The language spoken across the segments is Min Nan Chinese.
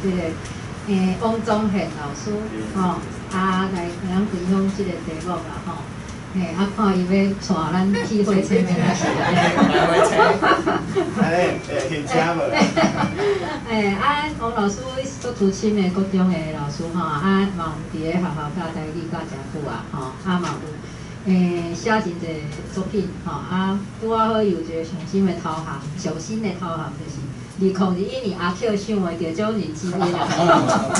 這个王宗憲老師吼，啊來共咱分享這個題目啦吼。嘿，啊看伊欲帶咱去火車欲抑是按呢？火車，按呢，停車無？欸，啊，王老師是足資深的國中的老師吼，啊嘛有佇咧學校教台語教誠久啊，吼，啊嘛有寫真濟作品吼，啊拄仔好有一個上新的頭銜，上新的頭銜就是2021年阿 Q 賞的得獎人之一啦。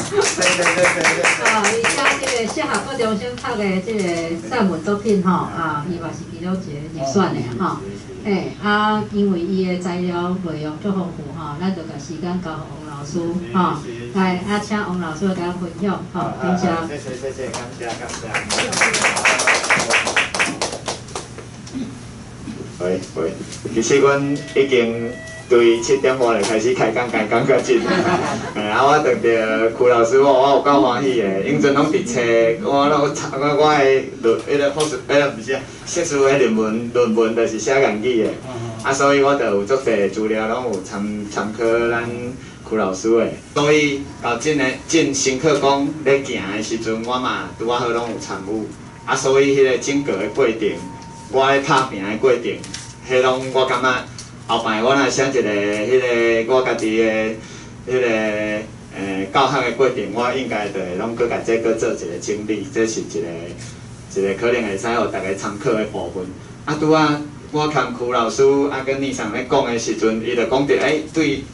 對對對對對。啊，伊寫這個適合國中生讀的這個散文作品吼，啊，伊嘛是其中一個入選的吼。嘿，啊，因為伊的材料內容足豐富吼，咱就共時間交予王老師吼，來，啊，請王老師來共咱分享吼，感謝。謝謝謝謝，感謝感謝。喂喂，其實阮已經對7點半就開始開講，開講到這。啊，我拄著邱老師，我有夠歡喜的，以前攏佇冊，我攏我我的論，彼个博士，彼个毋是啊，碩士的論文就是寫言語的，啊，所以我就有足濟資料攏有參考咱邱老師的，所以到進的進新課講咧行的時陣，我嘛拄仔好攏有參與，啊，所以彼个整個的過程，我咧拍拚的過程，彼攏我感覺。後擺我若寫一個彼个我家己的彼个教學的過程，我應該就會攏閣共這閣做一個整理，這是一個一個可能會使予大家參考的部分。啊，拄仔我共邱老師啊，佮聶桑咧講的時陣，伊就講著欸，對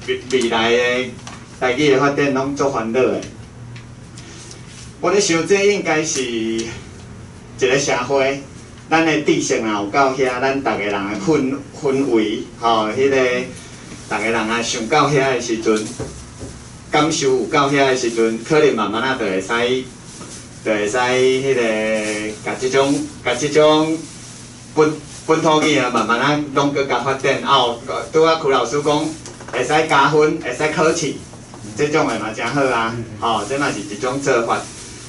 未來的台語的發展攏足煩惱的。我咧想，這應該是一個社會。咱的知識若有到遐，咱逐个人的氛圍，吼，彼个逐个人啊想到遐的時陣，感受有到遐的時陣，可能慢慢仔就會使，就會使彼个，共這種本土語啊，慢慢仔攏閣共發展。哦，拄仔邱老師講，會使加分，會使考試，這種的嘛誠好啊，吼，這嘛是一種做法。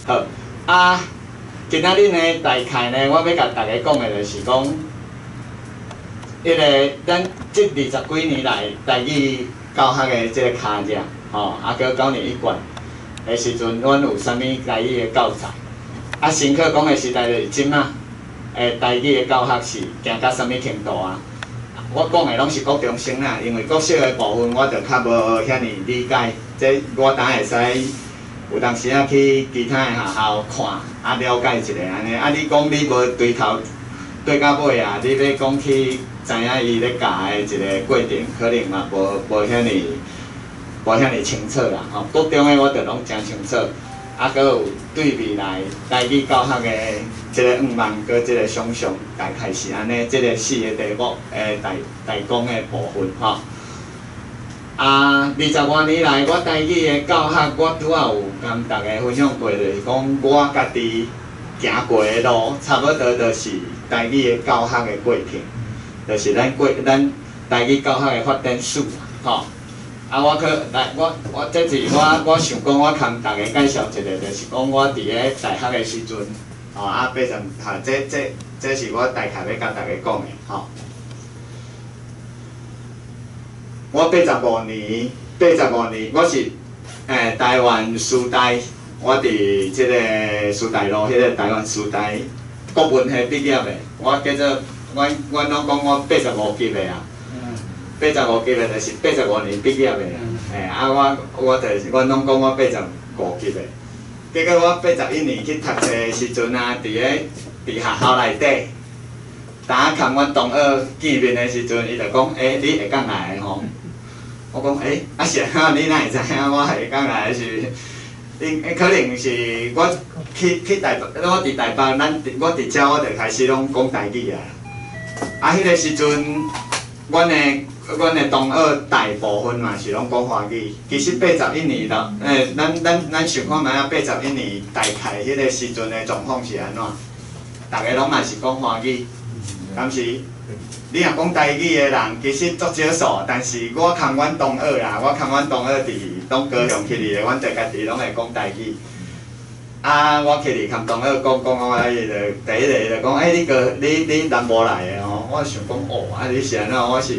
好，啊。今仔日呢，大概呢，我欲共大家講的就是講，彼个咱這二十幾年來台語教學的這個跤跡，吼，啊，閣9年一貫的時陣，阮有啥物台語的教材？啊，新課綱的時代就是這馬，台語的教學是行到啥物程度啊？我講的攏是國中生啦，因為國小的部分我就較無遐爾理解，這我當會使。有當時仔去其他的學校看，啊了解一下按呢。啊，你講你無對頭對到尾啊，你欲講去知影伊咧教的一個過程，可能嘛無遐爾清楚啦吼。國中的我就攏誠清楚，啊，閣有對未來台語教學的這個願望，閣這個想像，大概是按呢。這個四個題目的大綱的部分吼。啊，二十外年來，我台語的教學，我拄仔有共大家分享過，就是講我家己行過的路，差不多就是台語的教學的過程，就是咱台語教學的發展史吼。啊，我去來，我這次我想講，我共大家介紹一個，就是講我佇咧大學的時陣，吼啊，八十，哈，這是我大概欲共大家講的吼。我八十五年，八十五年，我是台灣師大，我佇這個師大路彼個台灣師大國文系畢業的，我叫做，阮阮攏講我八十五級的啊，八十五級的就是八十五年畢業的啊，欸啊我我就是阮攏講我八十五級的，結果我81年去讀冊的時陣啊，佇學校內底，當仔共阮同學見面的時陣，伊就講，欸，你會當來的吼？我講，欸，啊是按怎？你哪會知影我會當來是？因可能是我去台北，我佇台北，咱我佇遮我就開始攏講台語啊。啊，彼个時陣，阮的同學大部分嘛是攏講華語。其實81年了，欸，咱想看覓仔，八十一年大概彼個時陣的狀況是按怎？逐个攏嘛是講華語，敢是？你若講台語的人，其實足少數，但是我共阮同學啦，我共阮同學佇攏高雄起來的，阮就家己攏會講台語。啊，我起來共同學講講，我伊就第一个伊就講，欸，你高你南部來的吼？我想講哦，啊你是按怎？我是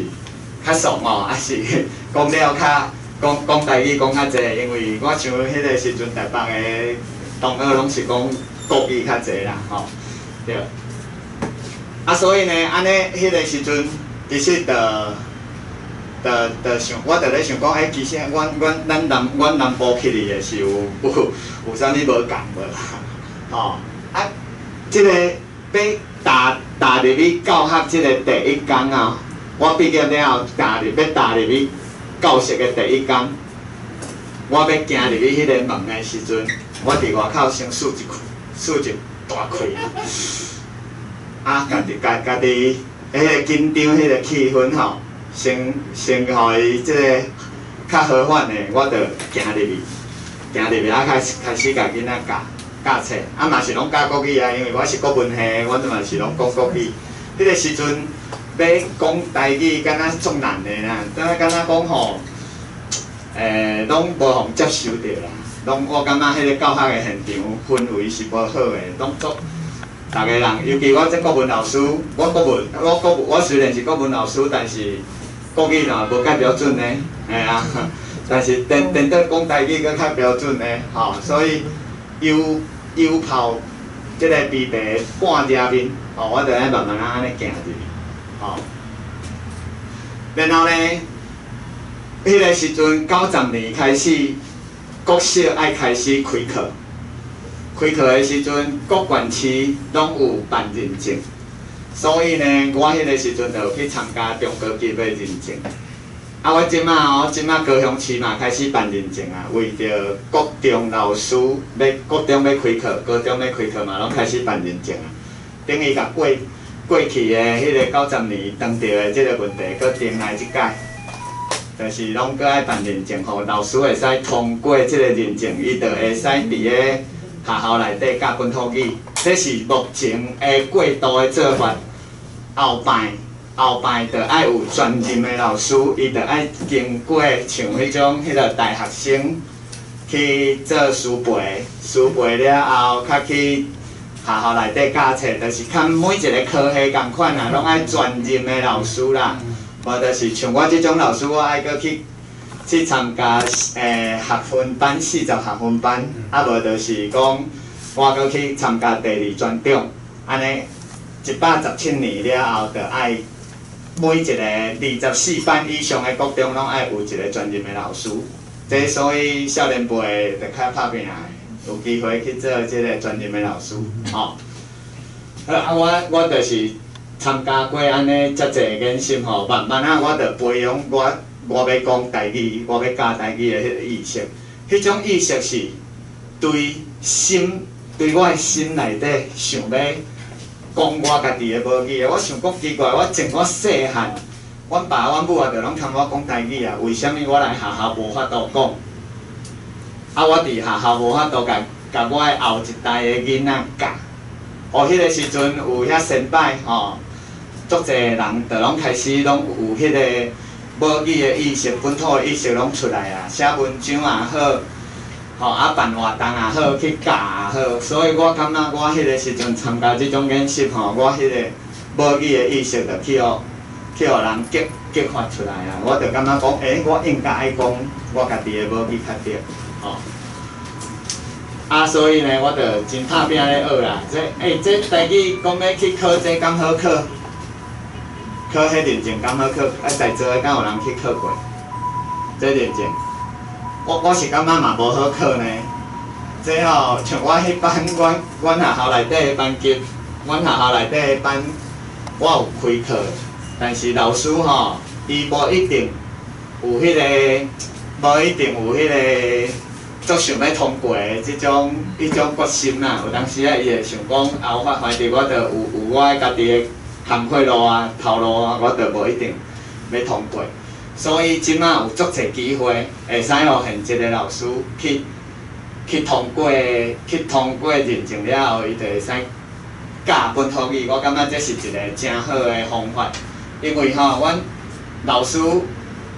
較慫哦，抑是講了較講講台語講較濟，因為我想彼个時陣台北的同學攏是講國語較濟啦，吼，對。啊，所以呢，按呢，彼个時陣其實就就就想，我就咧想講，欸，其實阮阮咱南阮南部去的是有有有啥物無仝無啦？吼，啊，這個欲踏踏入去教學這个第一工啊，我畢業了後踏入欲踏入去教室的第一工，我欲行入去彼个門的時陣，我佇外口先舒一氣，舒一大氣，啊，家己家家己彼个緊張彼个氣氛吼，先先予伊這個較和緩的，我就行入去，行入去啊，開始開始共囡仔教教冊，啊嘛是攏教國語啊，因為我是國文系，阮嘛是攏講國語。彼个時陣欲講台語，敢若足難的啦，敢敢若講吼，攏無予人接受著啦。攏我感覺彼个教學的現場氛圍是無好的，攏足逐个人，尤其我這國文老師，我國文我國文我雖然是國文老師，但是國語若無蓋標準呢，嘿啊，但是顛顛倒講台語閣較標準呢，吼，所以油油泡這个枇杷半遮面，吼，我就愛慢慢仔按呢行入去，吼。然後呢，彼个時陣90年開始，國小愛開始開課，開課的時陣，各縣市攏有辦認證，所以呢，我彼个時陣就有去參加中高級的認證。啊，我這馬哦，這馬高雄市嘛開始辦認證啊，為著國中老師欲國中欲開課，高中欲開課嘛，攏開始辦認證啊。等於共過過去的彼个90年當著的這个問題，閣重來一擺，就是攏閣愛辦認證，予老師會使通過這个認證，伊就會使佇咧學校內底教本土語。這是目前的過渡的做法。後擺後擺就愛有專任的老師，伊就愛經過像彼種彼个大學生去做師培，師培了後，較去學校內底教冊，就是較每一个科系仝款啊，攏愛專任的老師啦。無就是像我這種老師，我愛閣去去參加學分班，40學分班，啊無就是講我閣去參加第二專長，按呢117年了後，就愛每一个24班以上的國中，攏愛有一个專任的老師。這所以少年輩就較拍拚，有機會去做這个專任的老師，吼。好啊，我我就是參加過按呢遮濟研習吼，慢慢仔我就培養我我欲講台語，我欲教台語的彼个意識。彼種意識是對心，對我的心內底想欲講我家己的母語的。我想講奇怪，我從我細漢，阮爸阮母啊，就攏崁我講台語啊，為啥物我來學校無法度講？啊，我佇學校無法度共共我的後一代的囡仔教。哦，彼个時陣有遐先擺吼，足濟人就攏開始攏有彼個母語的意識、本土的意識攏出來啊，寫文章也好，吼啊辦活動也好，去教也好，所以我感覺我彼个時陣參加這種研習吼，我彼個母語的意識就去予去予人激激發出來啊！我就感覺講，欸，我應該愛講我家己的母語較對，吼。啊，所以呢，我就真拍拚咧學啦。這，欸，這台語講欲去考這敢好考？考彼認證敢好考？啊，在座的敢有人去考過？這認證，我我是感覺嘛無好考呢。這吼，像我彼班，阮阮學校內底的班級，阮學校內底的班，我有開課，但是老師吼，伊無一定有彼个，無一定有彼个。足想欲通過的這種彼種決心啦，有當時啊，伊會想講啊，我反正我著有有我的家己的工課路啊、頭路啊，我著無一定欲通過。所以這馬有足濟機會，會使予現職的老師去去通過去通過認證了後，伊就會使教本土語。我感覺這是一個誠好的方法，因為吼，阮老師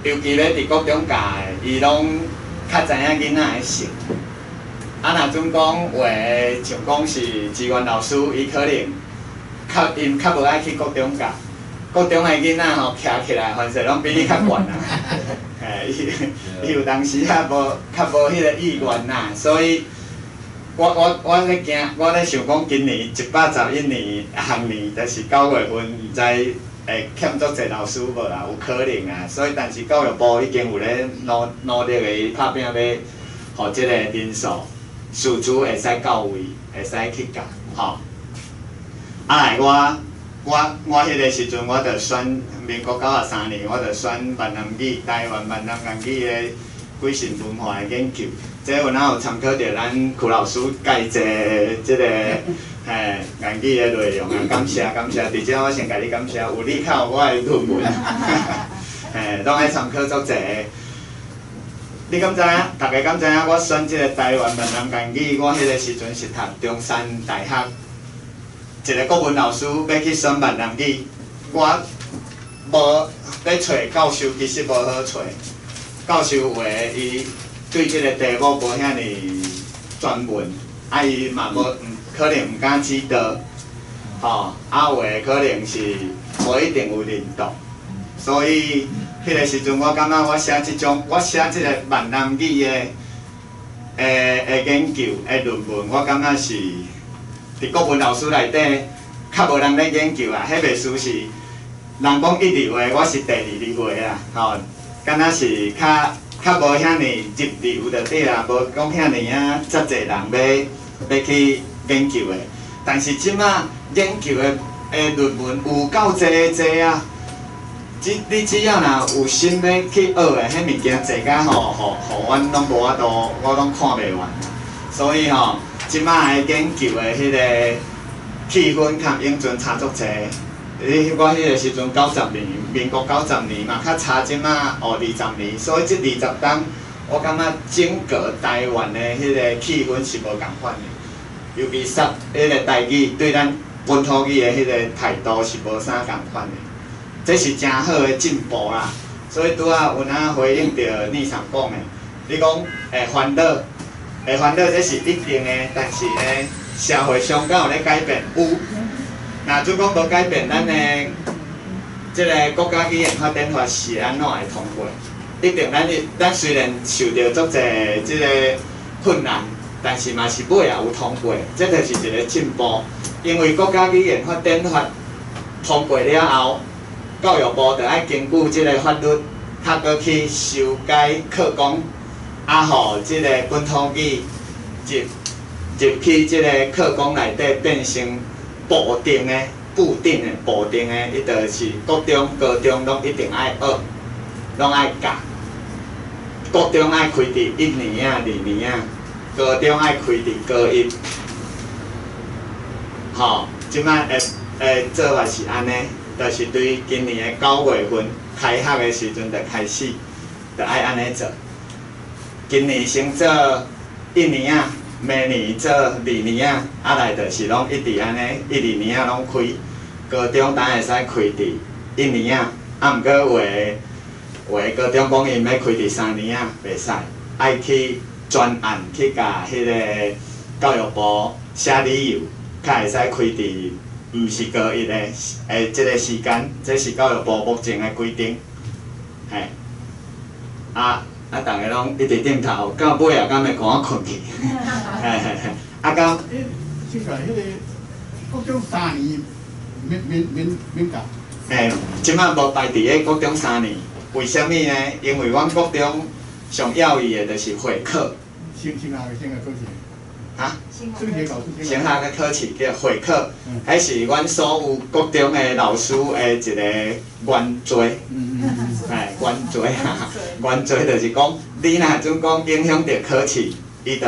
尤其咧佇國中教的，伊攏較知影囡仔的性，啊，若準講有的像講是資源老師，伊可能較𪜶較無愛去國中教，國中的囡仔吼，徛起來，凡勢攏比你較懸啊！嘿，伊有當時較無較無彼個意願啦，所以我咧驚，我咧想講今年111年學年，就是9月份，毋知會欠足濟老師無啦？有可能啊，所以但是教育部已經有咧努努力的拍拚欲，予這個人數師資會使到位，會使去教，吼。啊來我。我彼个時陣，我就選民國93年，我就選閩南語、台灣閩南言語的規神文化的研究。這有哪有參考著咱許老師教這這个嘿言語的內容啊？感謝感謝，佇遮我先共你感謝，有你較有我的論文，嘿，攏愛參考足濟。你敢知影？大家敢知影？我選這個台灣閩南言語，我彼个時陣是讀中山大學。一个國文老師欲去選閩南語，我無欲揣教授，其實無好揣。教授有的伊對這个題目無遐爾專門，啊伊嘛無可能毋敢指導，吼，啊有的可能是無一定有認同，所以彼个時陣我感覺我寫這種，我寫這个閩南語的研究的論文，我感覺是。佇國文老師內底，較無人咧研究啊。彼袂輸是人講一流的，我是第二流的啊，吼，敢若是較較無遐爾入流就對啊，無講遐爾啊，遮濟人欲去研究的。但是這馬研究的論文有夠濟濟啊！你只要若有心欲去學的，彼物件濟甲吼，予阮攏無法度，我攏看袂完。所以吼，這馬的研究的彼个氣氛佮永春差足濟。你我彼个時陣九十年，民國九十年嘛，較差這馬哦二十年，所以這二十冬，我感覺整個台灣的彼个氣氛是無仝款的，尤其說彼个台語對咱本土語的彼個態度是無啥仝款的，這是誠好的進步啦。所以拄仔有哪回應著你上講的，你講會煩惱。會煩惱，這是一定的，但是呢，社會上敢有咧改變？有。若準講無改變，咱的這个國家語言發展法是按怎會通過？一定咱雖然受著足濟這个困難，但是嘛是尾仔有通過，這就是一个進步。因為國家語言發展法通過了後，教育部就愛根據這个法律，較閣去修改課綱。啊，予這个本土語入入去這个課綱內底，變成固定的、固定的、固定的，伊就是國中、高中攏一定愛學，攏愛教。國中愛開佇一年仔、二年仔，高中愛開佇高一。吼，這擺的做法是按呢，就是對今年的9月份開學的時陣就開始，就愛按呢做。今年先做一年仔，明年做二年仔，啊來就是攏一直按呢，一二年仔攏開。高中當會使開佇一年仔，啊，毋過有的有的高中講𪜶欲開佇三年仔，袂使，愛去專案去共彼個教育部寫理由，才會使開佇毋是高一的這个時間，這是教育部目前的規定，嘿，啊。啊！逐家攏一直點頭，到尾仔敢會看我睏去？嘿嘿嘿，啊到。欸，這個彼个國中三年免免免免教。欸，這馬無排佇咧國中三年，為啥物呢？因為阮國中上要義的就是會考。升學考試。哈？升學考試。升學的考試叫會考，彼是阮所有國中的老師的一個原罪。哎，原罪啊，原罪就是講，你若準講影響著考試，伊就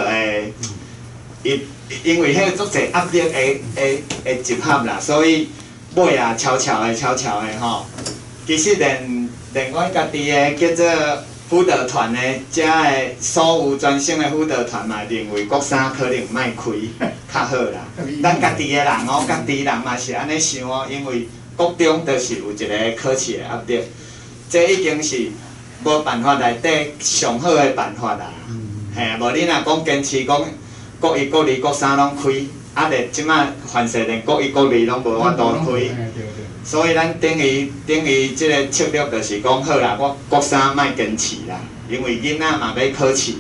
會，伊因為彼個足濟壓力會集合啦，所以尾仔悄悄的、悄悄的吼。其實連阮家己的叫做輔導團的，遮的所有全省的輔導團嘛，認為國三可能莫開較好啦。咱家己的人哦，家己人嘛是按呢想哦，因為國中就是有一个考試的壓力，這已經是無辦法內底上好的辦法啦。嘿，無你若講堅持講國一、國二、國三攏開，啊，連這馬凡勢連國一、國二攏無法度開。所以咱等於這个策略就是講好啦，我國三莫堅持啦，因為囡仔嘛欲考試，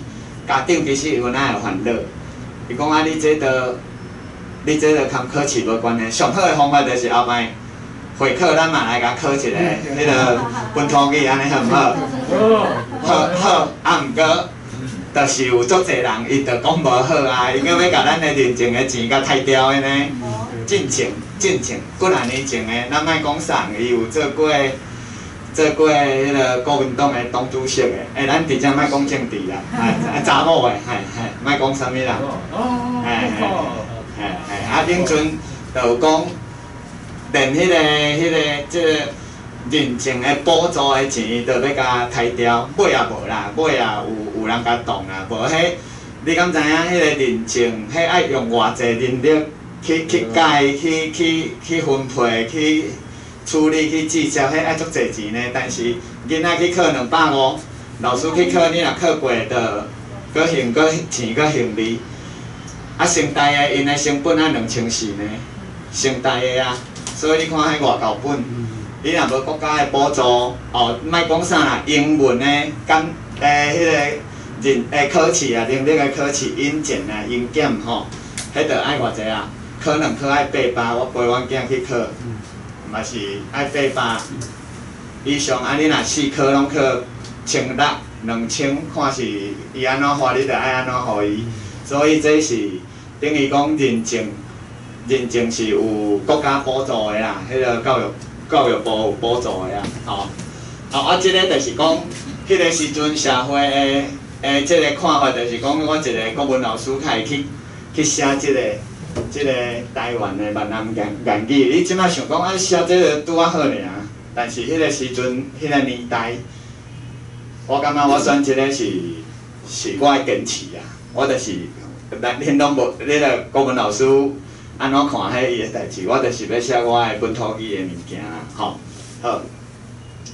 家長其實有哪會煩惱。伊講啊，你這都含考試無關係，上好的方法就是後擺會考，咱嘛來共考一个彼个本土語，按呢好毋好？好好，啊毋過，就是有足濟人，伊就講無好啊，伊閣欲共咱的認證的錢共刣掉的呢。進前幾若年前的，咱莫講啥，伊有做過彼个國民黨的黨主席的，欸，咱佇遮莫講政治啦，啊查某的，嘿嘿，莫講啥物啦，嘿嘿嘿嘿，啊，永春就有講，連彼个這个認證的補助的錢，都欲共刣掉，尾也無啦，尾也有人共擋啦，無彼，你敢知影？彼个認證，彼愛用偌濟人力去改、去分配、去處理、去製作，彼愛足濟錢呢。但是囡仔去考250，老師去考，你若考過，就閣還閣錢閣還你。啊，成大的𪜶的成本愛2400呢，成大的啊，所以你看彼外厚本，你若無國家的補助，哦，莫講啥啦，英文的監彼个認考試啊，能力的考試引進啊、英檢吼，彼著愛偌濟啊？考兩科愛800，我陪阮囝去考，嘛是愛八百以上。啊，你若四科攏考1600、2000，看是伊按怎發，你著愛按怎予伊。所以這是等於講認證，認證是有國家補助的啦，彼个教育部有補助的啊，吼。哦，啊，這个就是講，彼个時陣社會的這个看法，就是講我一个國文老師較會去寫這个台灣的閩南言語。你這擺想講啊，寫這个拄仔好爾，但是彼个時陣，彼个年代，我感覺我選這个是我的堅持啊，我就是，咱恁攏無，你個國文老師按怎看彼伊的代誌，我就是欲寫我的本土語的物件啦，吼，好。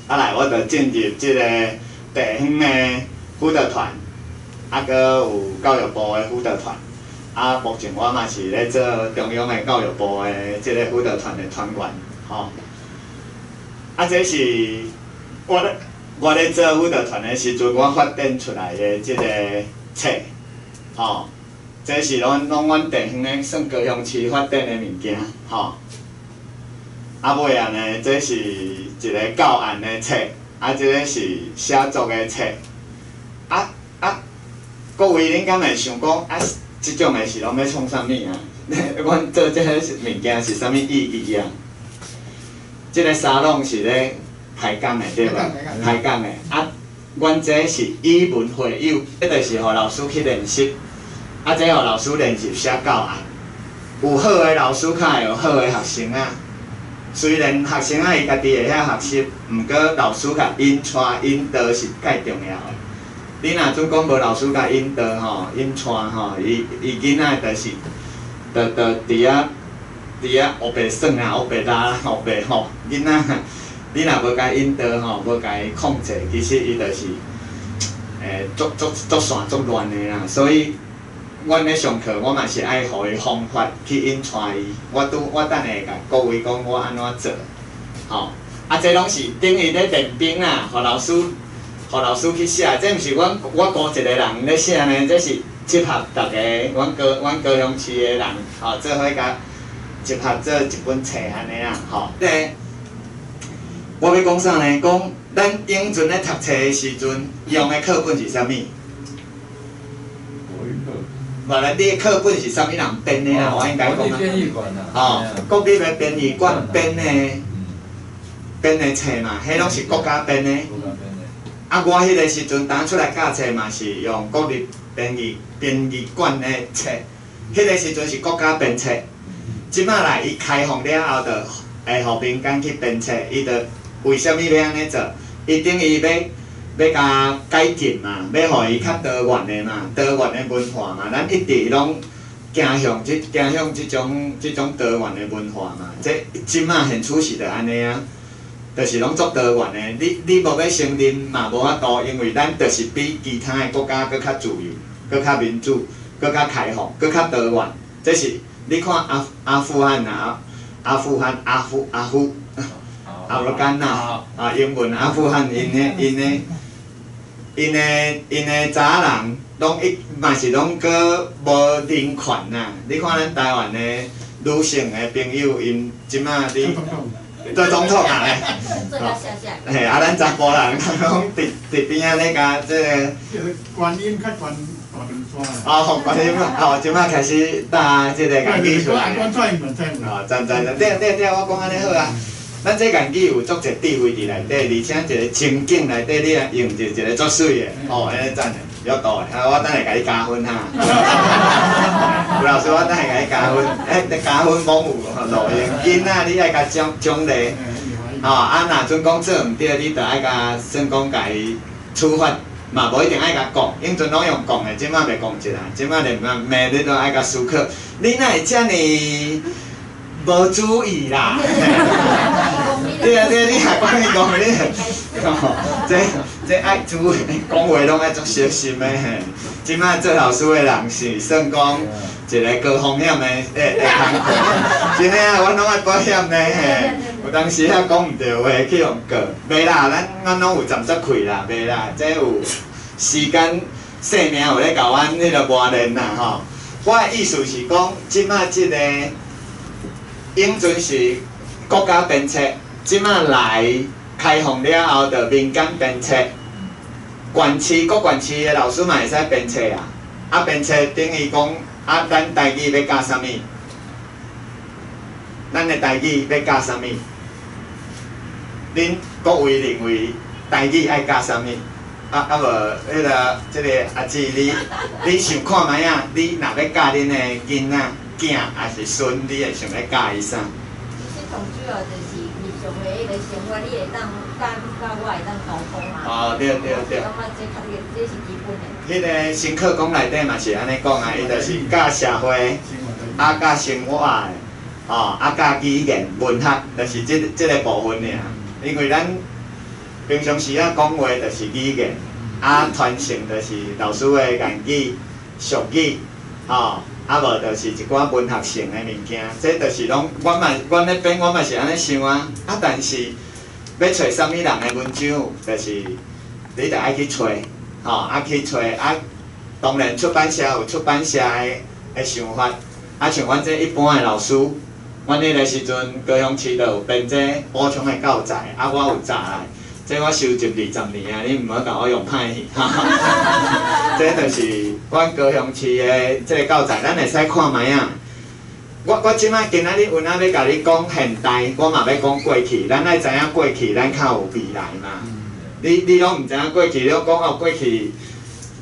啊來，我就進入這个地方的輔導團，啊，閣有教育部的輔導團。啊，目前我嘛是咧做中央的教育部的這个輔導團的團員，吼。啊，這是我咧做輔導團的時陣，我發展出來的這个冊，吼。這是攏阮地方的算高雄市發展的物件，吼。啊，尾仔呢，這是一个教案的冊，啊，這个是寫作的冊。啊啊，各位恁敢會想講啊？這種的是攏欲創啥物啊？阮做這个物件是啥物意義啊？這个沙龍是咧開講的對無？開講的啊，阮這是以文會友，這就是予老師去練習，啊，這予老師練習寫教案。有好的老師，較會有好的學生啊。雖然學生仔伊家己會曉學習，毋過老師共引帶引導是蓋重要的。你若準講無老師共引導吼、引帶吼，伊囡仔就是，就佇遐烏白耍啊、烏白拉、烏白吼，囡仔，你若無共引導吼，無共伊控制，其實伊就是，足足足散足亂的啦。所以，阮咧上課，我嘛是愛予伊方法去引帶伊。我等下會共各位講我按怎做，吼。啊，這攏是等於咧練兵啦，予老師。予老師去寫，這毋是阮我孤一个人咧寫呢，這是集合逐个阮高雄市的人，吼，做伙共集合做一本冊按呢啦，吼。這个我欲講啥呢？講咱永春咧讀冊的時陣用的課本是啥物？無啦，你的課本是啥物人編的啦？我應該講啊。吼，國立的編譯館編的冊嘛，彼攏是國家編的。啊，我彼个時陣當出來教冊嘛，是用國立編譯館的冊，彼个時陣是國家編冊。這擺來伊開放了後，就會予民間去編冊，伊就為啥物欲按呢做？伊等於欲共改進嘛，欲予伊較多元的嘛，多元的文化嘛。咱一直攏行向這種多元的文化嘛。這這擺現處是就按呢啊。就是攏足多元的，你無欲承認嘛無法度，因為咱就是比其他的國家閣較自由、閣較民主、閣較開放、閣較多元。這是你看阿富汗啊，阿富汗、阿富阿富，阿富汗啦，啊英文阿富汗𪜶的查人，攏一嘛是攏閣無人權呐。你看咱台灣的女性的朋友，𪜶這馬佇做總統啊咧。嘿，啊，咱查埔人攏佇邊仔咧共這個。觀音較懸大長山。哦，觀音哦，這馬開始打這個言語出來。哦，讚讚讚，對對對，我講按呢好啊。咱這言語有足濟智慧佇內底，而且一個情景內底，你若用一個足媠的，哦，按呢讚的，有道的。啊，我等下共你加分哈。吳老師，我等下共你加分，欸，加分罔有路用。囡仔你愛共獎獎勵，吼，啊，若準講做毋對，你著愛共算講共伊處罰，嘛無一定愛共講，以前攏用講的，這馬袂講一啦，這馬連罵罵你都愛共思考，你哪會遮爾無注意啦？對啊對啊，你若講伊講你，吼，這愛注意，講話攏愛足小心的嘿。這馬做老師的人是算講一個高風險的工課，真的啊，阮攏愛保險呢嘿。有當時啊講毋對話去予告，袂啦，咱攏有站足氣啦，袂啦，這有時間生命有咧共阮彼個磨練啦吼。我的意思是講，這馬這個以前是國家編冊，這馬來開放了後，就民間編冊。縣市各縣市的老師嘛會使編冊啊。啊，編冊等於講啊，咱台語欲教啥物？咱的台語欲教啥物？恁各位認為台語愛教啥物？啊無，彼個這個阿姊，你想看覓仔？你若欲教恁的囡仔、囝抑是孫，你會想欲教伊啥？其實上主要就是日常的彼個生活，你會當佮佮我會當溝通嘛。哦，對對對。感覺這較這是基本的。彼個新課綱內底嘛是按呢講啊，伊就是教社會，啊教生活的，吼，啊教語言文學，就是這個部分爾。因為咱平常時仔講話就是語言，啊傳承就是老師的言語、俗語，吼，啊無就是一寡文學性的物件，這就是攏阮嘛，阮咧編，阮嘛是按呢想啊。啊，但是欲揣啥物人的文章，就是你著愛去揣，吼，啊去揣啊。當然出版社有出版社的想法，啊像阮這一般的老師，阮彼个時陣高雄市就有編這補充的教材，啊我有查來，這我收集20年啊，你毋好共我用歹去，哈哈。這就是阮高雄市的這個教材，咱會使看覓仔。我這擺今仔日有哪欲共你講現代，我嘛欲講過去，咱愛知影過去，咱較有未來嘛。你攏毋知影過去，你攏講哦過去，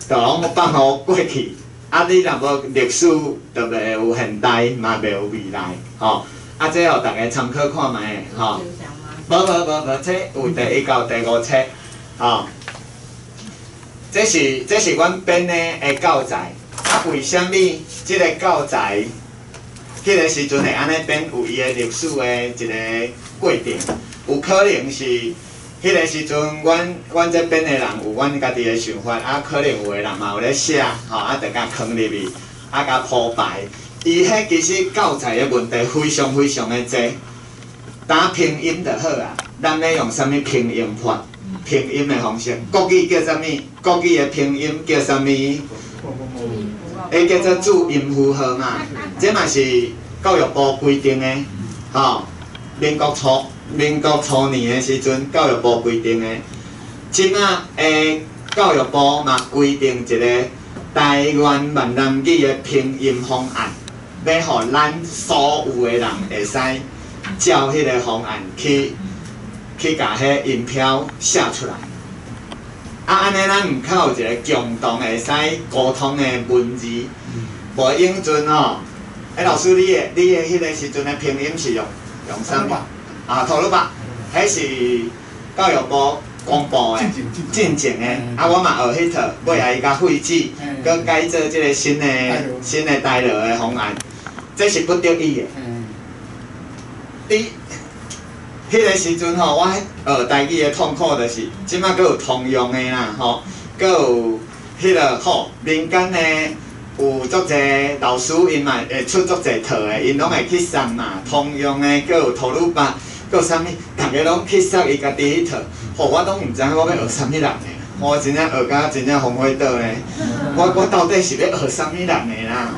就攏放予過去。啊，你若無歷史，就袂有現代，嘛袂有未來，吼。啊，這予逐家參考看覓吼。無無無無，這有第一到第五冊，吼。這是阮編的教材。啊，為啥物這個教材？彼個時陣會按呢編，有伊的歷史的一個過程，有可能是彼個時陣，阮這編的人有阮家己的想法，啊，可能有的人嘛有咧寫，吼，啊，就共囥入去，啊，共鋪排。伊彼其實教材的問題非常非常的濟，打拼音就好啊。咱欲用啥物拼音法？拼音的方式，國語叫啥物？國語的拼音叫啥物？彼叫做注音符號嘛，這嘛是教育部規定的，吼。民國初年的時陣，教育部規定的。這馬的教育部嘛規定一個台灣閩南語的拼音方案，欲予咱所有的人會使照彼個方案去共彼音標寫出來。啊，按呢咱毋較有一個共同會使溝通的文字，無以前吼，欸，老師你的彼個時陣的拼音是用啥物？啊，吐魯番，彼是教育部公布的，進前的，啊，我嘛學彼套，尾仔伊共廢止，閣改做這個新的台羅的方案，這是不得已的。你彼個時陣吼，我學台語的痛苦就是，這馬閣有通用的啦，吼，閣有彼個吼民間的有足濟老師，𪜶嘛會出足濟套的，𪜶攏會去送嘛。通用的，閣有吐魯番，閣閣啥物，逐个攏去殺伊家己彼套，吼，我攏毋知影我欲學啥物人的，我真正學甲真正風火島呢。我到底是欲學啥物人的啦？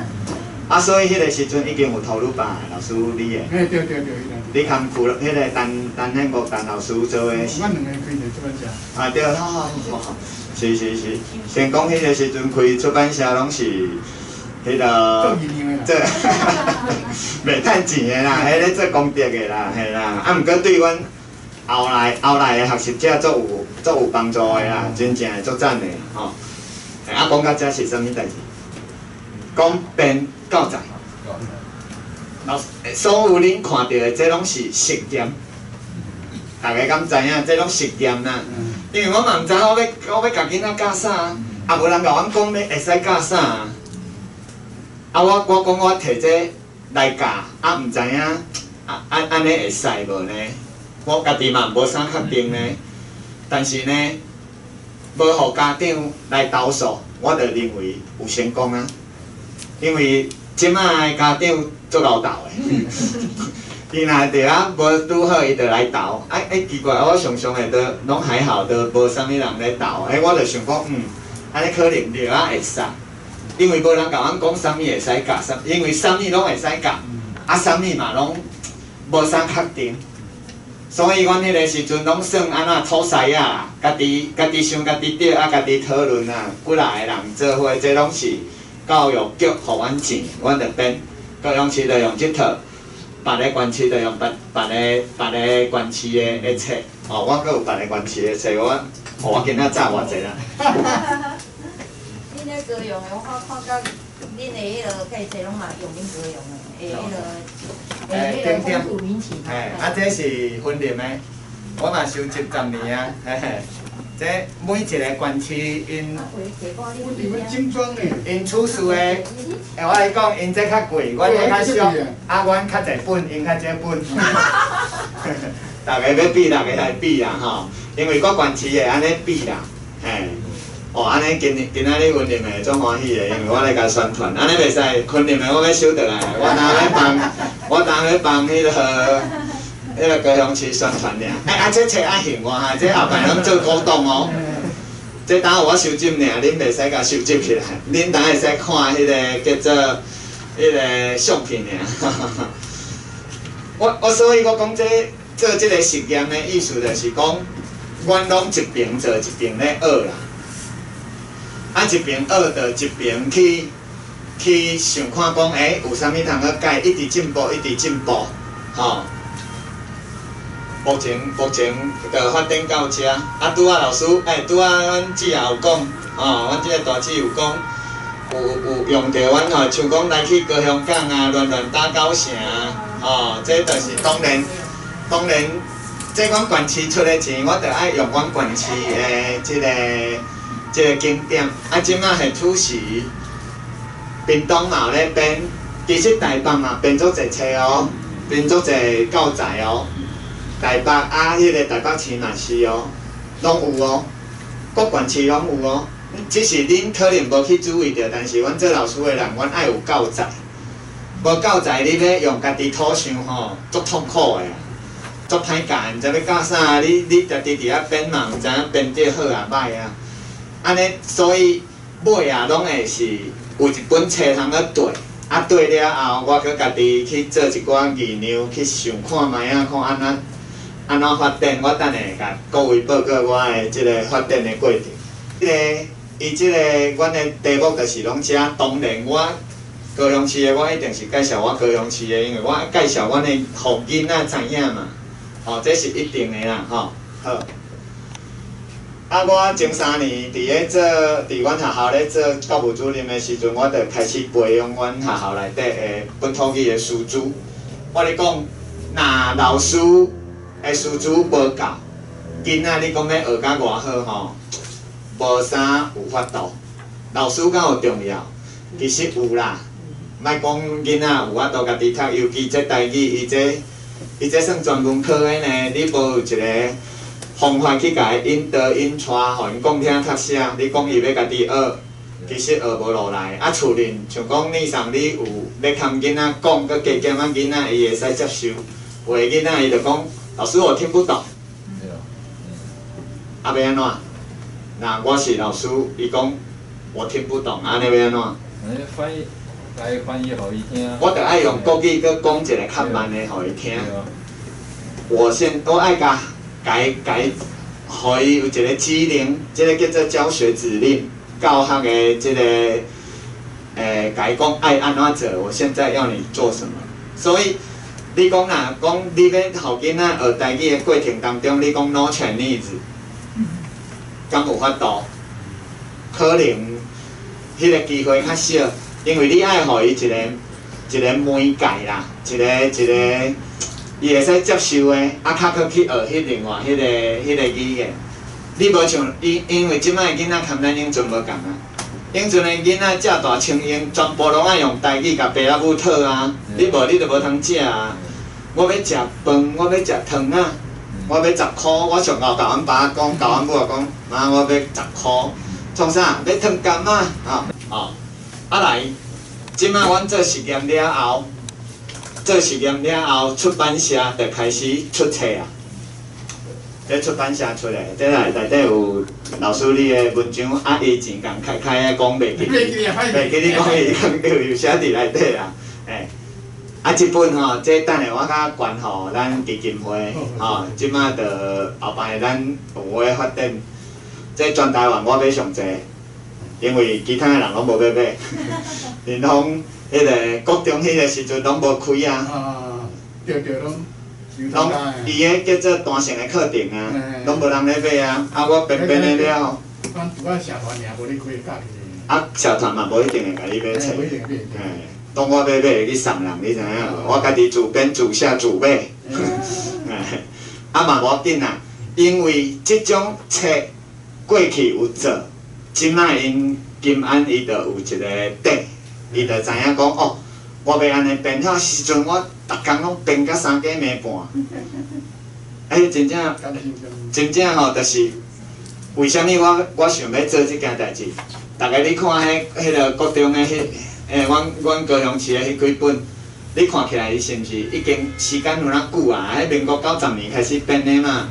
啊，所以彼个時陣已經有投入吧，老師你的。嘿，對對對，你含苦彼個陳陳憲國陳老師做的。阮兩個開一個出版社。啊對，好好好，是是是，先講彼個時陣開出版社攏是彼個做袂趁錢的啦，彼個做功德的啦，嘿啦。啊，毋過對阮後來的學習者足有幫助的啦，真正會足讚的吼。啊，講到這是啥物代誌？講編教材。老師，所有恁看著的這攏是實驗，大家敢知影？這攏實驗啦。因為我嘛毋知我欲共囡仔教啥，啊無人共阮講欲會使教啥。啊，我講我提這來教，啊毋知影啊按呢會使無呢？我家己嘛無啥確定呢。但是呢，無予家長來投訴，我就認為有成功啊。因為這擺的家長足𠢕鬥的，伊若佇遐無拄好，伊就來投。啊欸奇怪，我常常會都攏還好，都無啥物人咧投。欸，我就想講，按呢可能著啊會使，因為無人共阮講啥物會使教，啥，因為啥物攏會使教，啊啥物嘛攏無啥確定。所以阮彼个時陣攏算按怎吐司仔啦，家己家己想家己對，啊家己討論啊，幾若個人做伙，這攏是教育局予阮錢，阮就編。高雄市就用這套，別个縣市就用別個縣市的冊。哦，我閣有別个縣市的冊，我今仔早偌濟啦。恁咧高雄的，我看甲恁的彼个冊攏嘛用恁高雄的，的彼个，的彼個風土民情。嘿，啊，這是雲林的，我嘛收集10年啊，嘿嘿。這每一个縣市𪜶，𪜶處事的，欸，我來講，𪜶這較貴，阮這較俗，啊，阮較濟本，𪜶較少本。逐个欲比，逐个來比啦吼，因為各縣市會按呢比啦，嘿。哦，按呢今年今仔日雲林的足歡喜的，因為我咧共宣傳，按呢袂使，雲林的我欲收倒來，我當欲幫彼個高雄市宣傳爾。欸，啊，這冊愛還我哈，這後擺攏做古董哦。這當有我收集爾，恁袂使共收集起來，恁當會使看彼個叫做彼個相片爾。我所以我講這做這個實驗的意思，就是講，阮攏一邊做一邊咧學啦。啊，一邊學就一邊去想看講，欸，有啥物通去改，一直進步，一直進步，吼。目前就發展到這，啊，拄仔老師，欸，拄仔阮姊也有講，吼，阮這個大姊有講，有用著阮吼，像講來去高雄港啊，亂亂打狗城啊，吼，這就是當然，當然，這阮縣市出的錢，我著愛用阮縣市的這個景點。啊，這擺現此時，屏東嘛有咧編，其實台北嘛編足濟冊哦，編足濟教材哦。台北啊，彼個台北市嘛是哦，攏有哦，各縣市攏有哦。只是恁可能無去注意著，但是阮做老師的人，阮愛有教材。無教材，你欲用家己土想吼，足痛苦的，足歹教，毋知欲教啥。你家己佇遐編嘛，毋知影編得好啊歹啊。按呢，所以尾啊，攏會是有一本冊通去對。啊，對了後，我閣家己去做一寡研究，去想看覓仔，看按怎發展。我等下共各位報告我的這個發展的過程。這個伊這個阮的題目就是攏寫，當然我高雄市的我一定是介紹我高雄市的，因為我介紹阮的，予囡仔知影嘛。吼，這是一定的啦，吼。好。啊，我前3年佇咧做，佇阮學校咧做教務主任的時陣，我就開始培養阮學校內底的本土語的師資。我咧講，若老師的師資無夠，囡仔你講欲學甲偌好吼，無啥有法度。老師敢有重要？其實有啦。莫講囡仔有法度家己讀，尤其這台語，伊這算專門科的呢，你無有一個方法去共伊引導引帶，予𪜶講聽讀寫，你講伊欲家己學，其實學無落來。啊，厝裡像講你上你有咧含囡仔講，閣加減仔囡仔伊會使接受。有的囡仔伊就講，老師我聽不懂。啊，欲按怎？若我是老師，伊講我聽不懂，按呢欲按怎？翻譯，來翻譯予伊聽。我著愛用國語閣講一个較慢的予伊聽。我先，我愛共共共，予伊有一個指令，這个叫做教學指令，教學的這个，共伊講愛按怎做，我現在要你做什麼。所以，你講若講你欲予囡仔學台語的過程當中，你講 No Chinese，敢有法度？可能彼个機會較少，因為你愛予伊一个一个媒介啦，一个一个伊會使接受的，啊，較閣去學彼另外彼个彼个語言。你無像因為這擺囡仔含咱永春無仝啊，永春的囡仔食大成英，全部攏愛用台語共爸仔母討啊，你無你就無通食啊。我欲食飯，我欲食糖仔，我欲十箍，我上後共阮爸講，共阮母講，媽我欲十箍，創啥？欲糖柑仔，吼哦。啊來，這擺阮做實驗了後，做實驗了後，出版社就開始出冊啊。這出版社出的，這內底有老師你的文章，啊，伊錢共開開的講袂記，袂記你講伊講有寫佇內底啊，欸。啊，這本吼，這等下我較捐予咱基金會，吼，這擺就後擺咱有咧發展。這全台灣我買上濟，因為其他的人攏無欲買，𪜶攏彼个國中彼个時陣攏無開啊。啊，對對，攏。攏伊个叫做單性的課程啊，攏無人咧買啊。啊，我編編的了。阮除了社團爾，無咧開教啊，社團嘛無一定會共你買冊。嘿，當我欲買會去送人，你知影無？我家己自編自寫自買。啊嘛無要緊啦，因為這種冊過去有做，這擺𪜶金安伊就有一个底，伊就知影講哦，我欲按呢編，彼時陣我逐工攏編甲三更暝半。欸，真正真正吼，就是為啥物我想欲做這件代誌？逐个你看彼彼个國中的彼，欸，阮高雄市的彼幾本，你看起來伊是毋是已經時間有哪久啊？彼民國90年開始編的嘛，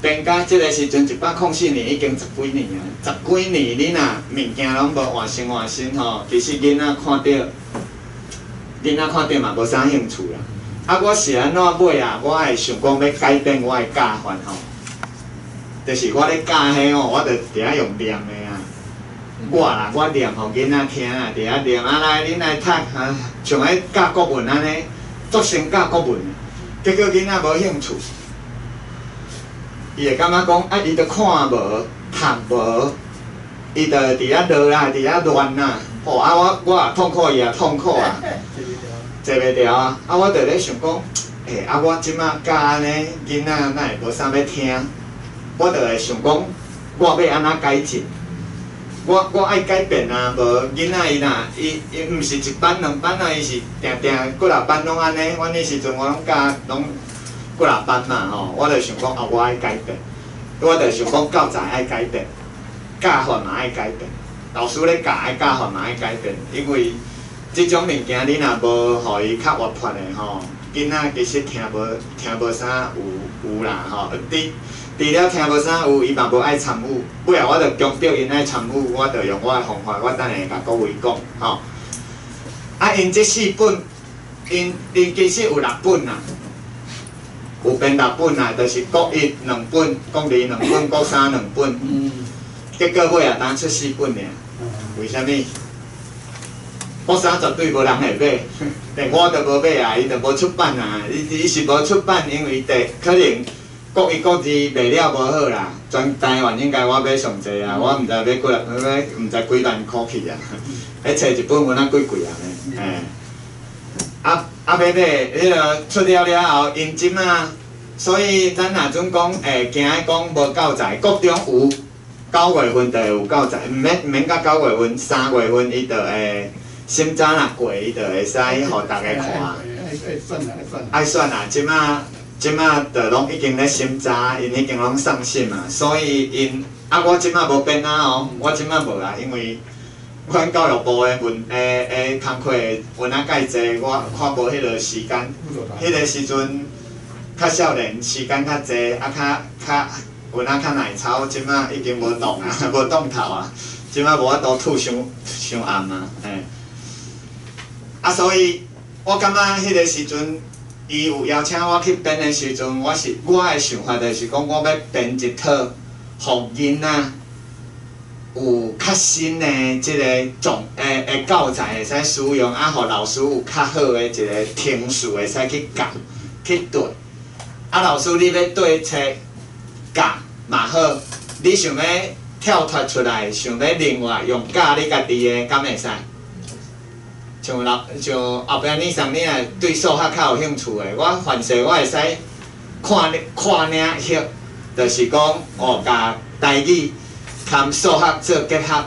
編到這个時陣104年已經十幾年啊，十幾年你若物件攏無換新換新吼，其實囡仔看著，囡仔看著嘛無啥興趣啦。啊，我是按怎尾啊？我會想講欲改變我的教法吼，就是我咧教彼吼，我就佇遐用念的啊。我啦，我念予囡仔聽啊，佇遐念啊來，恁來讀啊，像彼教國文按呢，足先教國文，結果囡仔無興趣，伊會感覺講啊，伊都看無，讀無，伊就佇遐落來，佇遐亂啊，吼啊我我也痛苦，伊也痛苦啊，坐袂牢啊，啊我就咧想講，欸啊我這擺教按呢，囡仔哪會無啥欲聽？我就會想講，我欲按怎改進？我愛改變啊，無囡仔伊若伊伊毋是一班兩班啊，伊是定定幾若班攏按呢。阮彼時陣我攏教攏幾若班嘛吼，我就想講啊，我愛改變，我就想講教材愛改變，教法嘛愛改變，老師咧教的教法嘛愛改變，因為這種物件你若無予伊較活潑的吼，囡仔其實聽無啥有有啦吼，除了聽無啥有，伊嘛無愛參與。尾後我就強迫𪜶愛參與，我就用我的方法，我等下共各位講吼。啊，𪜶這四本，𪜶其實有六本啦，有編六本啦，就是國一兩本，國二兩本，國三兩本。結果尾後單出四本爾，為啥物？國三絕對無人會買，連我都無買啊，伊就無出版啊。伊是無出版，因為第可能。國一、國二賣了無好啦，全台灣應該我買上濟啊，我毋知買幾若，買毋知幾萬箍去啊。彼冊一本有哪幾貴啊呢？嘿，啊啊欲買，彼个出了了後，𪜶這馬，所以咱若準講，會驚講無教材，國中有9月份就會有教材，毋免到九月份，3月份伊就會審查若過，伊就會使予逐家看。愛選啊，愛選。愛選啊，這馬。這馬就攏已經咧審查，𪜶已經攏送審啊，所以𪜶啊，我這馬無編啊哦，我這馬無啊，因為阮教育部的文的工課有哪介濟，我看無彼个時間，彼个時陣，較少年時間較濟，啊較較有影較耐操，這馬已經無動啊，無動頭啊，這馬無法度吐傷傷暗啊，嘿。啊，所以我感覺彼个時陣，伊有邀請我去編的時陣，我是我的想法就是講，我欲編一套，予囡仔有較新的這个狀的的教材會使使用，啊，予老師有較好的一个程序會使去教去對。啊，老師你欲對冊教嘛好，你想欲跳脫出來，想欲另外用教你家己的，敢會使？像老像後壁你上你若對數學較有興趣的，我凡勢我會使看看領域，就是講哦，共台語含數學做結合，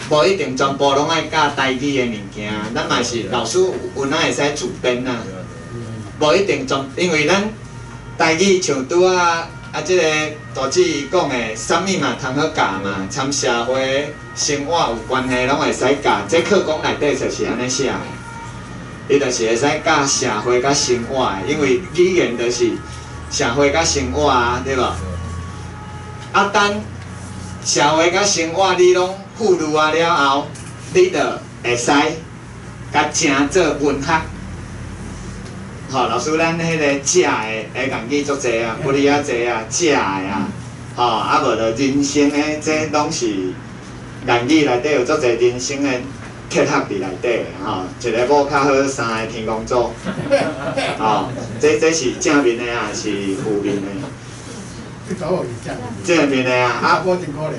無一定全部攏愛教台語的物件，咱嘛是老師有哪會使自編啊，無一定全，因為咱台語像拄仔啊，這个大姊伊講的，啥物嘛通好教嘛，參社會生活有關係攏會使教。這課綱內底就是按呢寫的，伊就是會使教社會佮生活的，因為語言就是社會佮生活啊，對無？啊，等社會佮生活你攏富裕啊了後，你就會使共成做文學。吼，老師，咱彼个食的的言語足濟啊，不哩仔濟啊，食的啊，吼，啊無就人生的，這攏是言語內底有足濟人生的哲學佇內底，吼，一个某較好，三个天公祖，吼，這是正面的啊，還是負面的？正面的啊，啊，我真可憐。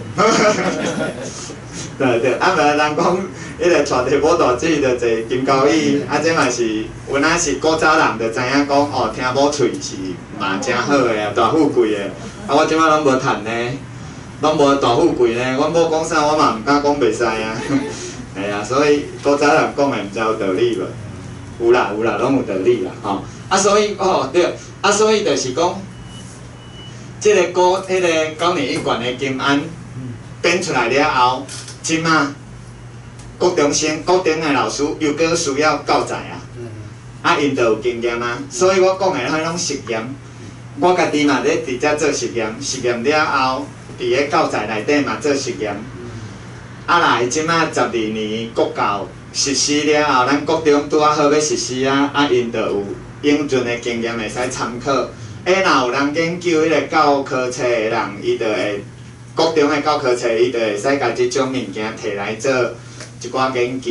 對對，啊無人講，彼个娶著某大姊就坐金交椅，啊這嘛是有影是古早人就知影講，哦，聽某喙是嘛誠好的啊，大富貴的。啊，我這擺攏無趁呢，攏無大富貴呢。阮某講啥，我嘛毋敢講袂使啊。嘿啊，所以古早人講的毋知有道理無？有啦有啦，攏有道理啦，吼。啊，所以哦對，啊所以就是講，這个古彼个九年一貫的金安編出來了後，這馬國中生、國中的老師又閣需要教材啊，啊，𪜶就有經驗啊，所以我講的彼攏實驗，我家己嘛咧佇遮做實驗，實驗了後，佇咧教材內底嘛做實驗，啊來這馬12年國教實施了後，咱國中拄仔好欲實施啊，啊，𪜶就有應盡的經驗會使參考。欸，若有人研究彼个教科冊的人，伊就會國中的教科冊，伊就會使共這種物件提來做一寡研究。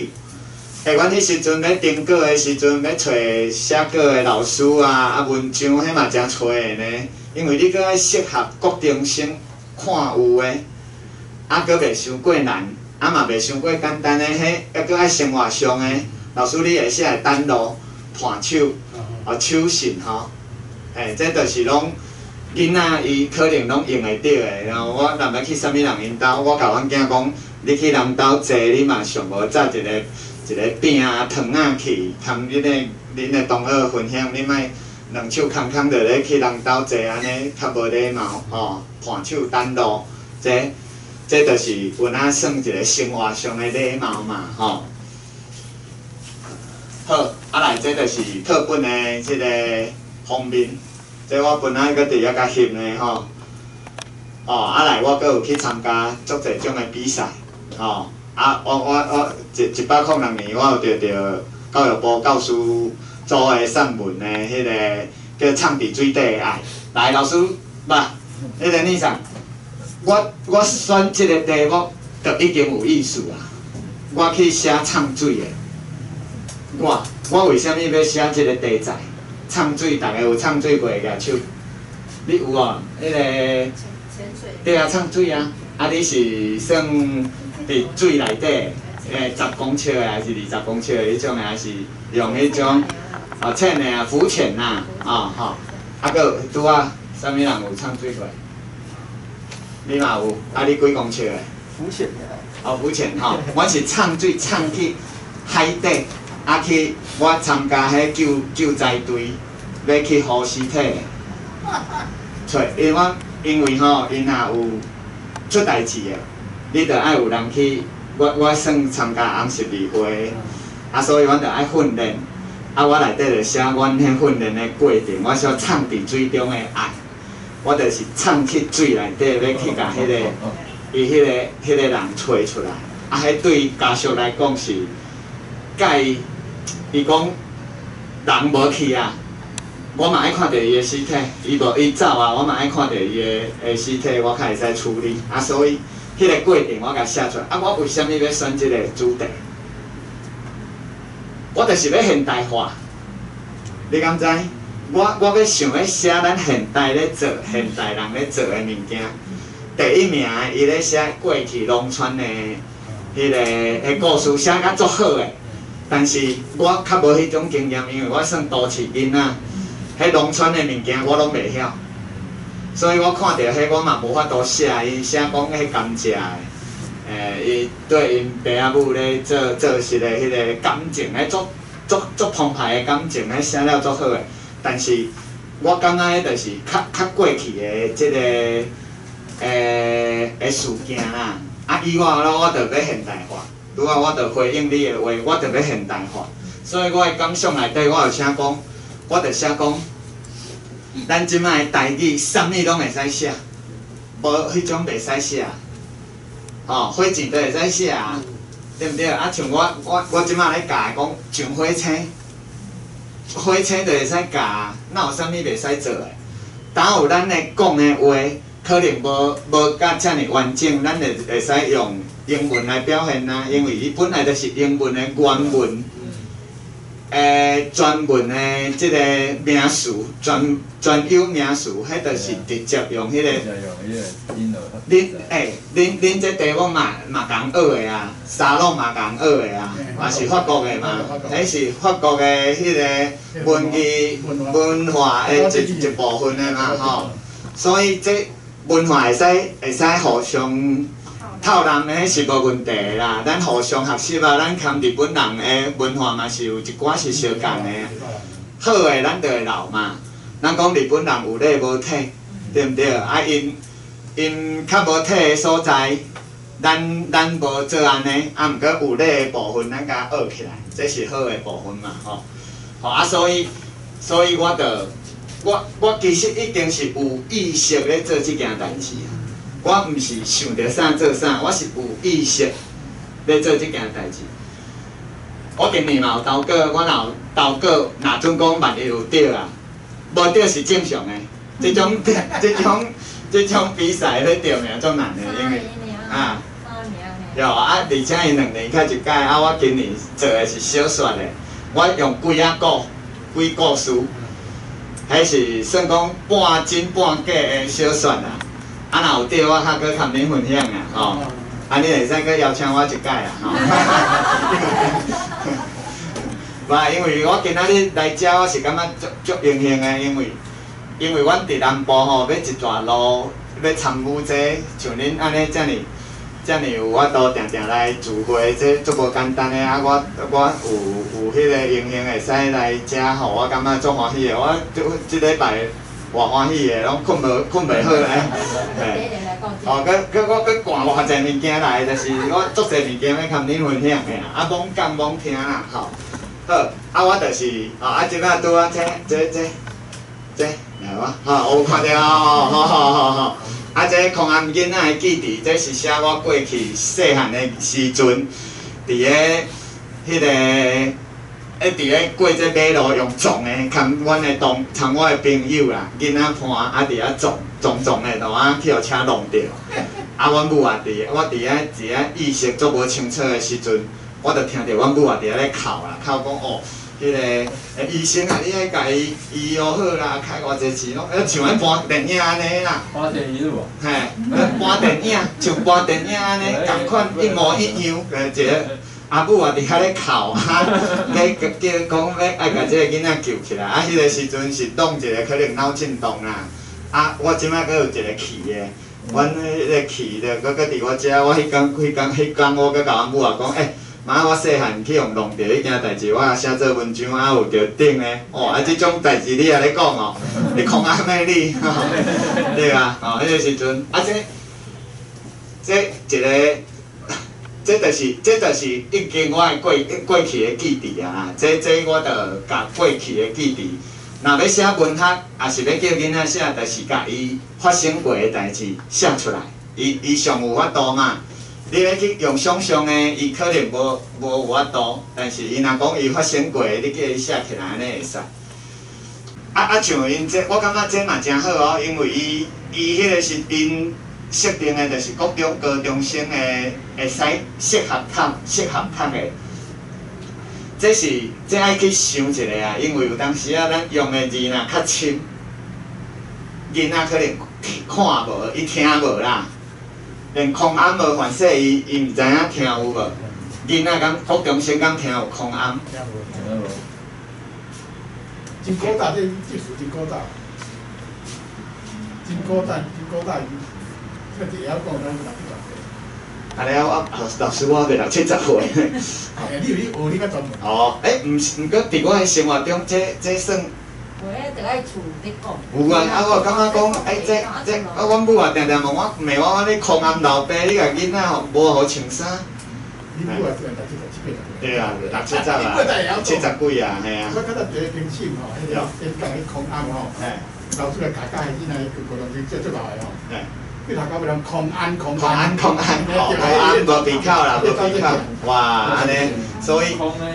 欸，阮彼時陣欲定稿的時陣，欲揣寫稿的老師啊，啊文章彼嘛誠揣的呢。因為你閣愛適合國中生看有的，啊閣袂傷過難，啊嘛袂傷過簡單的，彼抑閣愛生活上的。老師你會寫會等路、盤手、哦手信吼，欸，這就是攏囡仔伊可能攏用會著的。然後我若欲去啥物人𪜶兜，我共阮囝講，你去人兜坐，你嘛上無紮一個一个餅啊、糖仔去，通恁的恁的同學分享，你莫兩手空空就咧去人兜坐按呢，較無禮貌吼。盤手等路，這這就是有影算一个生活上的禮貌嘛，吼。好，啊來，這就是課本的這个封面，這我本來閣佇遐共翕呢吼。哦，啊來，我閣有去參加足濟種的比賽，吼。啊，我我我一一百空六年，我有得著教育部教師組的散文的彼个叫藏佇水底的愛。來，老師，吧，彼个女生，我我選這个題目，就已經有意思啊。我去寫藏水的，我我為啥物欲寫這个題材？藏水，逐家有藏水過的舉手。你有無？彼个？對啊，藏水啊！啊，你是算佇水內底，10公尺的，還是20公尺的彼種的，還是用彼種哦淺的啊，浮潛啊，哦吼，啊，閣拄仔啥物人有藏水過？你嘛有？啊，你幾公尺的？浮潛的。哦，浮潛吼，我是藏水藏去海底，啊去我參加彼救救災隊，欲去扶屍體。揣，因為我因為吼，𪜶若有出代誌的，你著愛有人去。我我算參加紅十字會，啊，所以阮著愛訓練。啊，我內底就寫阮彼訓練的過程，我寫藏佇水中的愛，我就是藏去水內底，欲去共彼個伊彼個人揣出來。啊，彼對家屬來講是，佮伊伊講人無去啊，我嘛愛看著伊的屍體，伊無伊走啊，我嘛愛看著伊的屍體，我較會使處理。啊，所以彼個過程我共寫出來。啊，我為啥物欲選這個主題？我就是欲現代化，你敢知？我欲想欲寫咱現代咧做現代人咧做的物件。第一名的伊咧寫過去農村的彼个彼故事，寫甲足好的。但是我較無彼種經驗，因為我算都市囡仔，彼農村的物件我攏袂曉，所以我看著彼我嘛無法度寫。伊寫講彼甘蔗的，伊對𪜶爸仔母咧做做事的彼个感情，彼足足足澎湃的感情，彼寫了足好的。但是我感覺彼就是較較過去的這個的事件啦。啊，以我咯，我就欲現代化。拄仔我就回應你的話，我就欲現代化。所以我的感想內底，我就寫講，我就寫講，咱這擺的台語，啥物攏會使寫，無彼種袂使寫。吼，火箭都會使寫啊，對毋對？啊，像我這擺咧教的講，上火車，火車就會使教，哪有啥物袂使做的？當有咱咧講的話，可能無甲遮爾完整，咱會會使用英文來表現啊，因為伊本來就是英文的原文，專門的這個名詞，專有名詞，彼就是直接用彼個。恁恁這題目嘛嘛仝學的啊，沙龍嘛仝學的啊，嘛是法國的嘛，彼是法國的彼個文藝文化的一部分的嘛吼，所以這文化會使互相透納的，彼是無問題的啦。咱互相學習啊，咱含日本人的文化嘛是有一寡是相仝的，好的咱就會留嘛。咱講日本人有禮無體，對毋對？啊，𪜶較無體的所在，咱無做按呢，啊，毋過有禮的部分，咱共學起來，這是好的部分嘛，吼。吼啊，所以我就我其實已經是有意識咧做這件代誌啊。我毋是想著啥做啥，我是有意識咧做這件代誌。我今年嘛有投稿，我若有投稿，若準講萬一有得啊，無得是正常的。這種比賽咧得名足難的，因為啊，有啊，而且伊2年才一擺，啊，我今年做的是小說的，我用幾仔故幾故事，彼是算講半真半假的小說啦。啊，若有得我較閣含恁分享啊，吼！啊，你會使閣邀請我一擺啊，吼！無，因為我今仔日來遮，我是感覺足足榮幸的，因為阮佇南部吼，欲一逝路欲參與這個，像恁按呢遮爾遮爾有法度定定來聚會，這足無簡單的啊！我有彼個榮幸會使來遮吼，我感覺足歡喜的。我這禮拜偌歡喜的，攏睏袂好咧。嘿，哦，閣我閣趕偌濟物件來，就是我足濟物件欲含恁分享的啊，罔講罔聽啦，吼。好，啊，我就是，哦，啊，這擺拄仔這，來我，吼，有看著哦，好好好好。啊，這空頷囡仔的記憶，這是寫我過去細漢的時陣，佇咧彼個，佇咧過這馬路用撞的，含阮的同，參我的朋友啦，囡仔伴啊，佇遐撞撞撞的，就啊去予車弄著。啊，阮母也佇，我佇遐佇遐意識足無清楚的時陣，我就聽著阮母也佇遐咧哭啦，哭講哦。彼個醫生啊，你愛共伊醫好啦，開偌濟錢攏，像按搬電影按呢啦。搬電影無？嘿，搬電影，像搬電影按呢，仝款一模一樣。一個阿母也佇遐咧哭，啊，欲叫講欲愛共這個囡仔救起來，啊，彼個時陣是弄一個可能腦震盪啦。啊，我這擺閣有一個去的，阮彼個去的，閣佇我遮，我彼工我閣共阮母仔講，欸。媽，我細漢去予弄著彼件代誌，我也寫做文章，啊有著頂咧，哦，啊這種代誌你也咧講哦，你空阿咩你？對啊，哦，彼個時陣，啊這一個這就是已經我的過去的記憶啊啦。這我就共過去的記憶。若欲寫文學，抑是欲叫囡仔寫，就是共伊發生過的代誌寫出來。伊上有法度嘛。你欲去用想像的，伊可能無有法度。但是伊若講伊發生過的，你叫伊寫起來按呢會使。啊，像𪜶這，我感覺這嘛誠好哦，因為伊彼个是𪜶設定的，就是國中、高中生的會使適合讀的。這是這愛去想一下啊，因為有當時啊，咱用的字若較深，囡仔可能看無，伊聽無啦，連空暗無犯說伊毋知影聽有無？囡仔敢國中生敢聽有空暗？聽無。真古早，這詞真古早，真古早，真古早，這會曉講咱六七十歲。啊了，我老師我袂六七十歲。欸，你有去學，你較專門。哦，欸，毋是，毋過佇我的生活中，這算。有彼著愛厝咧講。有啊，啊我感覺講，欸，這，啊，阮母也定定問我，罵我，我咧空暗老爸，你共囡仔吼無予穿衫。你母也算六七十七八十。對啊，六七十啊，七十幾啊，嘿啊。我較早佇咧評審吼，彼个演講彼空暗吼，老師來教教彼囡仔去高中生做做老的吼。去讀到尾人空安空安空安空安，無鼻口啦，無鼻口。哇，按呢，所以。空的。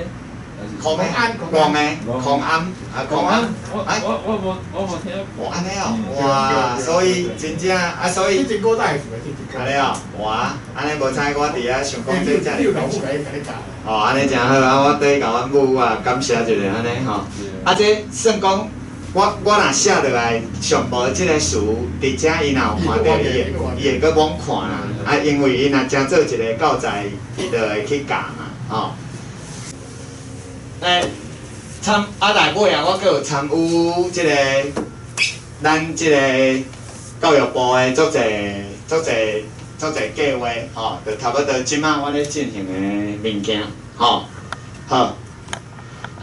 空安，空的，空暗，啊空暗，哎，我無聽。哦，按呢哦，哇，所以真正啊，所以。這真古早的事，這按呢哦，哇，按呢無彩我佇遐想講這遮爾。你有老母共你教。哦，按呢誠好啊！我綴共阮母啊感謝一下按呢吼。啊，這算講，我若寫落來上無這个詞，佇遮伊若有看著，伊會閣罔看啦。啊，因為伊若誠做一个教材，伊就會去教嘛，吼。欸，參啊內尾啊，我閣有參與這个咱這个教育部的足濟足濟足濟計劃，吼，就差不多這擺我咧進行的物件，吼，好。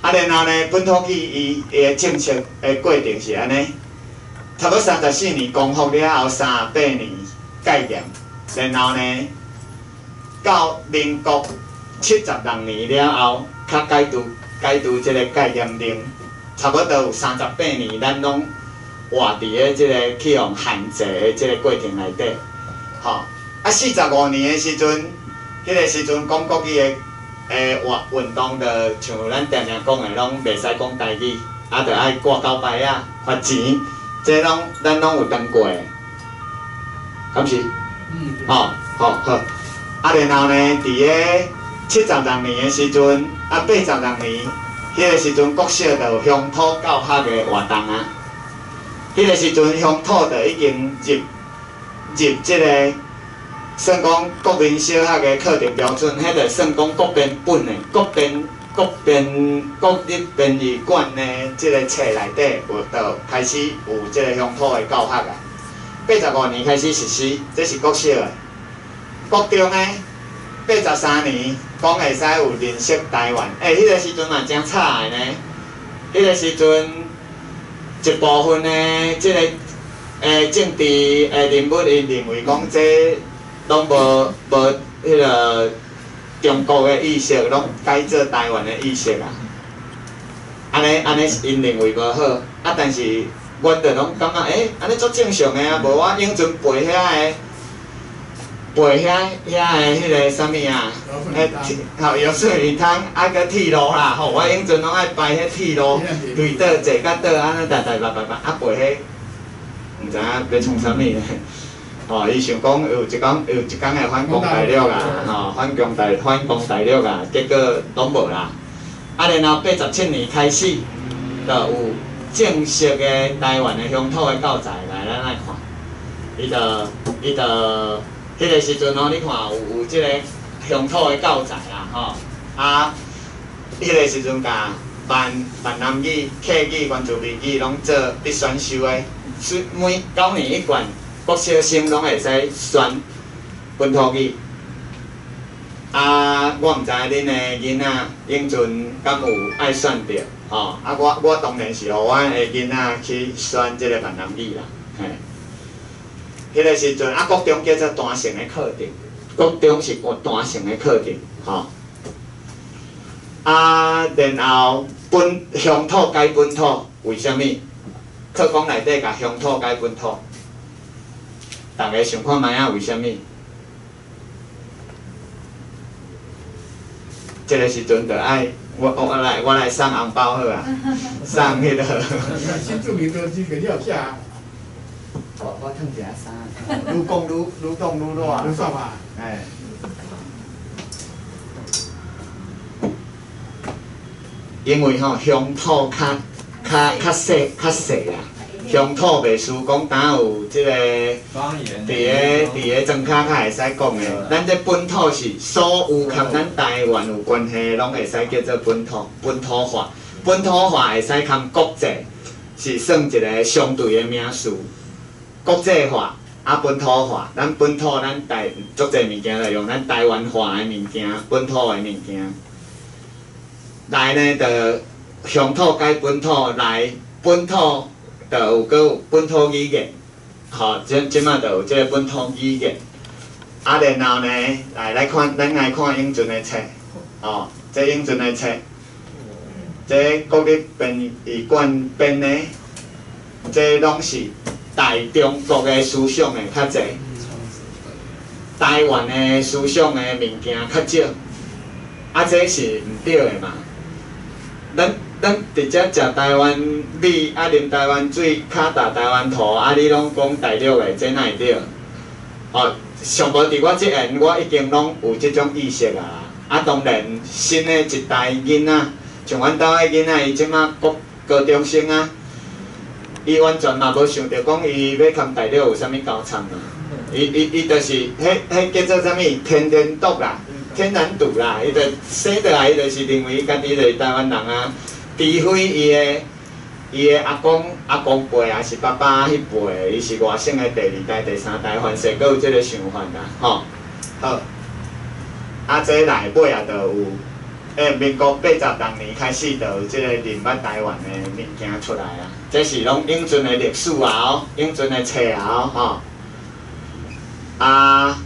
啊，然後呢，本土語伊的政策的過程是按呢，差不多34年光復了後，38年解嚴，然後呢，到民國76年了後，較解除這个戒嚴令，差不多有38年，咱攏活佇咧這个去予限制的這个過程內底，吼。啊，45年的時陣，彼个時陣講國語的活運動，就像咱定定講的，攏袂使講台語，啊，著愛掛交牌仔、罰錢，這攏咱攏有當過的，敢是？嗯。吼，好好。啊，然後呢，佇咧76年的時陣，啊，86年，彼个時陣國小就有鄉土教學的活動啊。彼个時陣鄉土就已經入這个，算講國民小學的課程標準，彼就算講國編本的國立編譯館的這个冊內底，有就開始有這个鄉土的教學啊。85年開始實施，這是國小的。國中呢，83年講會使有認識台灣，欸，彼个時陣嘛誠慘的呢。彼个時陣，一部分的這个政治的人物，𪜶認為講這攏無彼个中國的意識，攏改做台灣的意識啊。按呢，𪜶認為無好，啊，但是阮就攏感覺，欸，按呢足正常的啊，無我永春背遐个。背遐个彼个啥物啊？欸，吼，藥水魚湯，啊，閣鐵路啦，吼，我永春攏愛排彼鐵路，對倒坐甲倒，按呢台台北北北，啊背彼，毋知影欲創啥物咧？吼，伊想講有一工會反攻大陸啊，吼，反攻大陸啊，結果攏無啦。啊，然後87年開始，就有正式的台灣的鄉土的教材來，咱來看，伊就。彼个時陣吼，你看有這个鄉土的教材啦，吼，啊，彼个時陣共閩南語、客語、原住民語攏做必選修的，每9年一貫，國小生攏會使選本土語。啊，我毋知恁的囡仔永春敢有愛選著，吼，啊，我當然是予我的囡仔去選這个閩南語啦，嘿。彼个時陣啊，國中叫做單成的課程，国中是弹性的课程，吼。啊，然后本乡土改本土，为啥物？课纲内底共乡土改本土，逐家想看觅仔为啥物？这个时阵就爱我来送红包好啊，送彼个。新住民都这个你有写啊？我褪一下衫，愈讲愈冻愈热。愈爽啊！哎。因为吼乡土较细啦，乡土袂输讲敢有这个伫个庄跤较会使讲的。咱这本土是所有含咱台湾有关系，拢会使叫做本土，本土化。本土化会使含国际，是算一个相对的名词。国际化啊，本土化，咱本土咱台足济物件就用咱台湾化的物件，本土的物件。来呢，就乡土改本土，来本土就有阁有本土语言，吼，这摆就有这个本土语言。啊，然后呢，来看，咱来看永春的册，吼，这永春的册，这国立编译馆编的，这拢是大中国的思想的较济，台湾的思想的物件较少，啊，这是毋对的嘛。咱直接食台湾米，啊，啉台湾水，跤踏台湾土，啊，你拢讲大陆的，这哪会对？哦，上无伫我这缘，我已经拢有这种意识啊。啊，当然新的一代囡仔，像阮兜的囡仔，伊这马国高中生啊，伊完全嘛无想著讲伊欲含大陆有啥物交缠啊。伊就是彼叫做啥物天然独啦。天然独啦，伊就生落来，伊就是认为家己就是台湾人啊。除非伊的阿公辈，还是爸爸彼辈，伊是外省的第二代、第三代，凡势阁有这个想法啦，吼。好，啊，这内尾也就有，民国86年开始就有这个认捌台湾的物件出来啊。这是拢永春的历史啊，哦，永春的册啊，哦，吼。啊。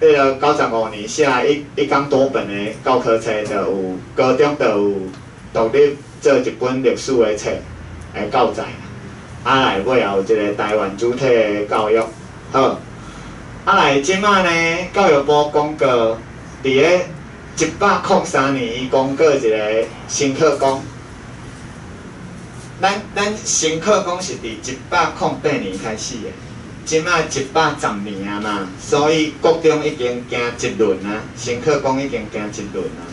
彼个95年写一纲多本的教科册，就有高中就有独立做一本历史的册的教材，啊来尾也有一个台湾主体的教育，好，啊来这马呢，教育部公告伫咧103年，伊公告一个新课纲。咱新课纲是伫108年开始的。这马110年啊嘛，所以国中已经行一轮啊，新课纲已经行一轮啊。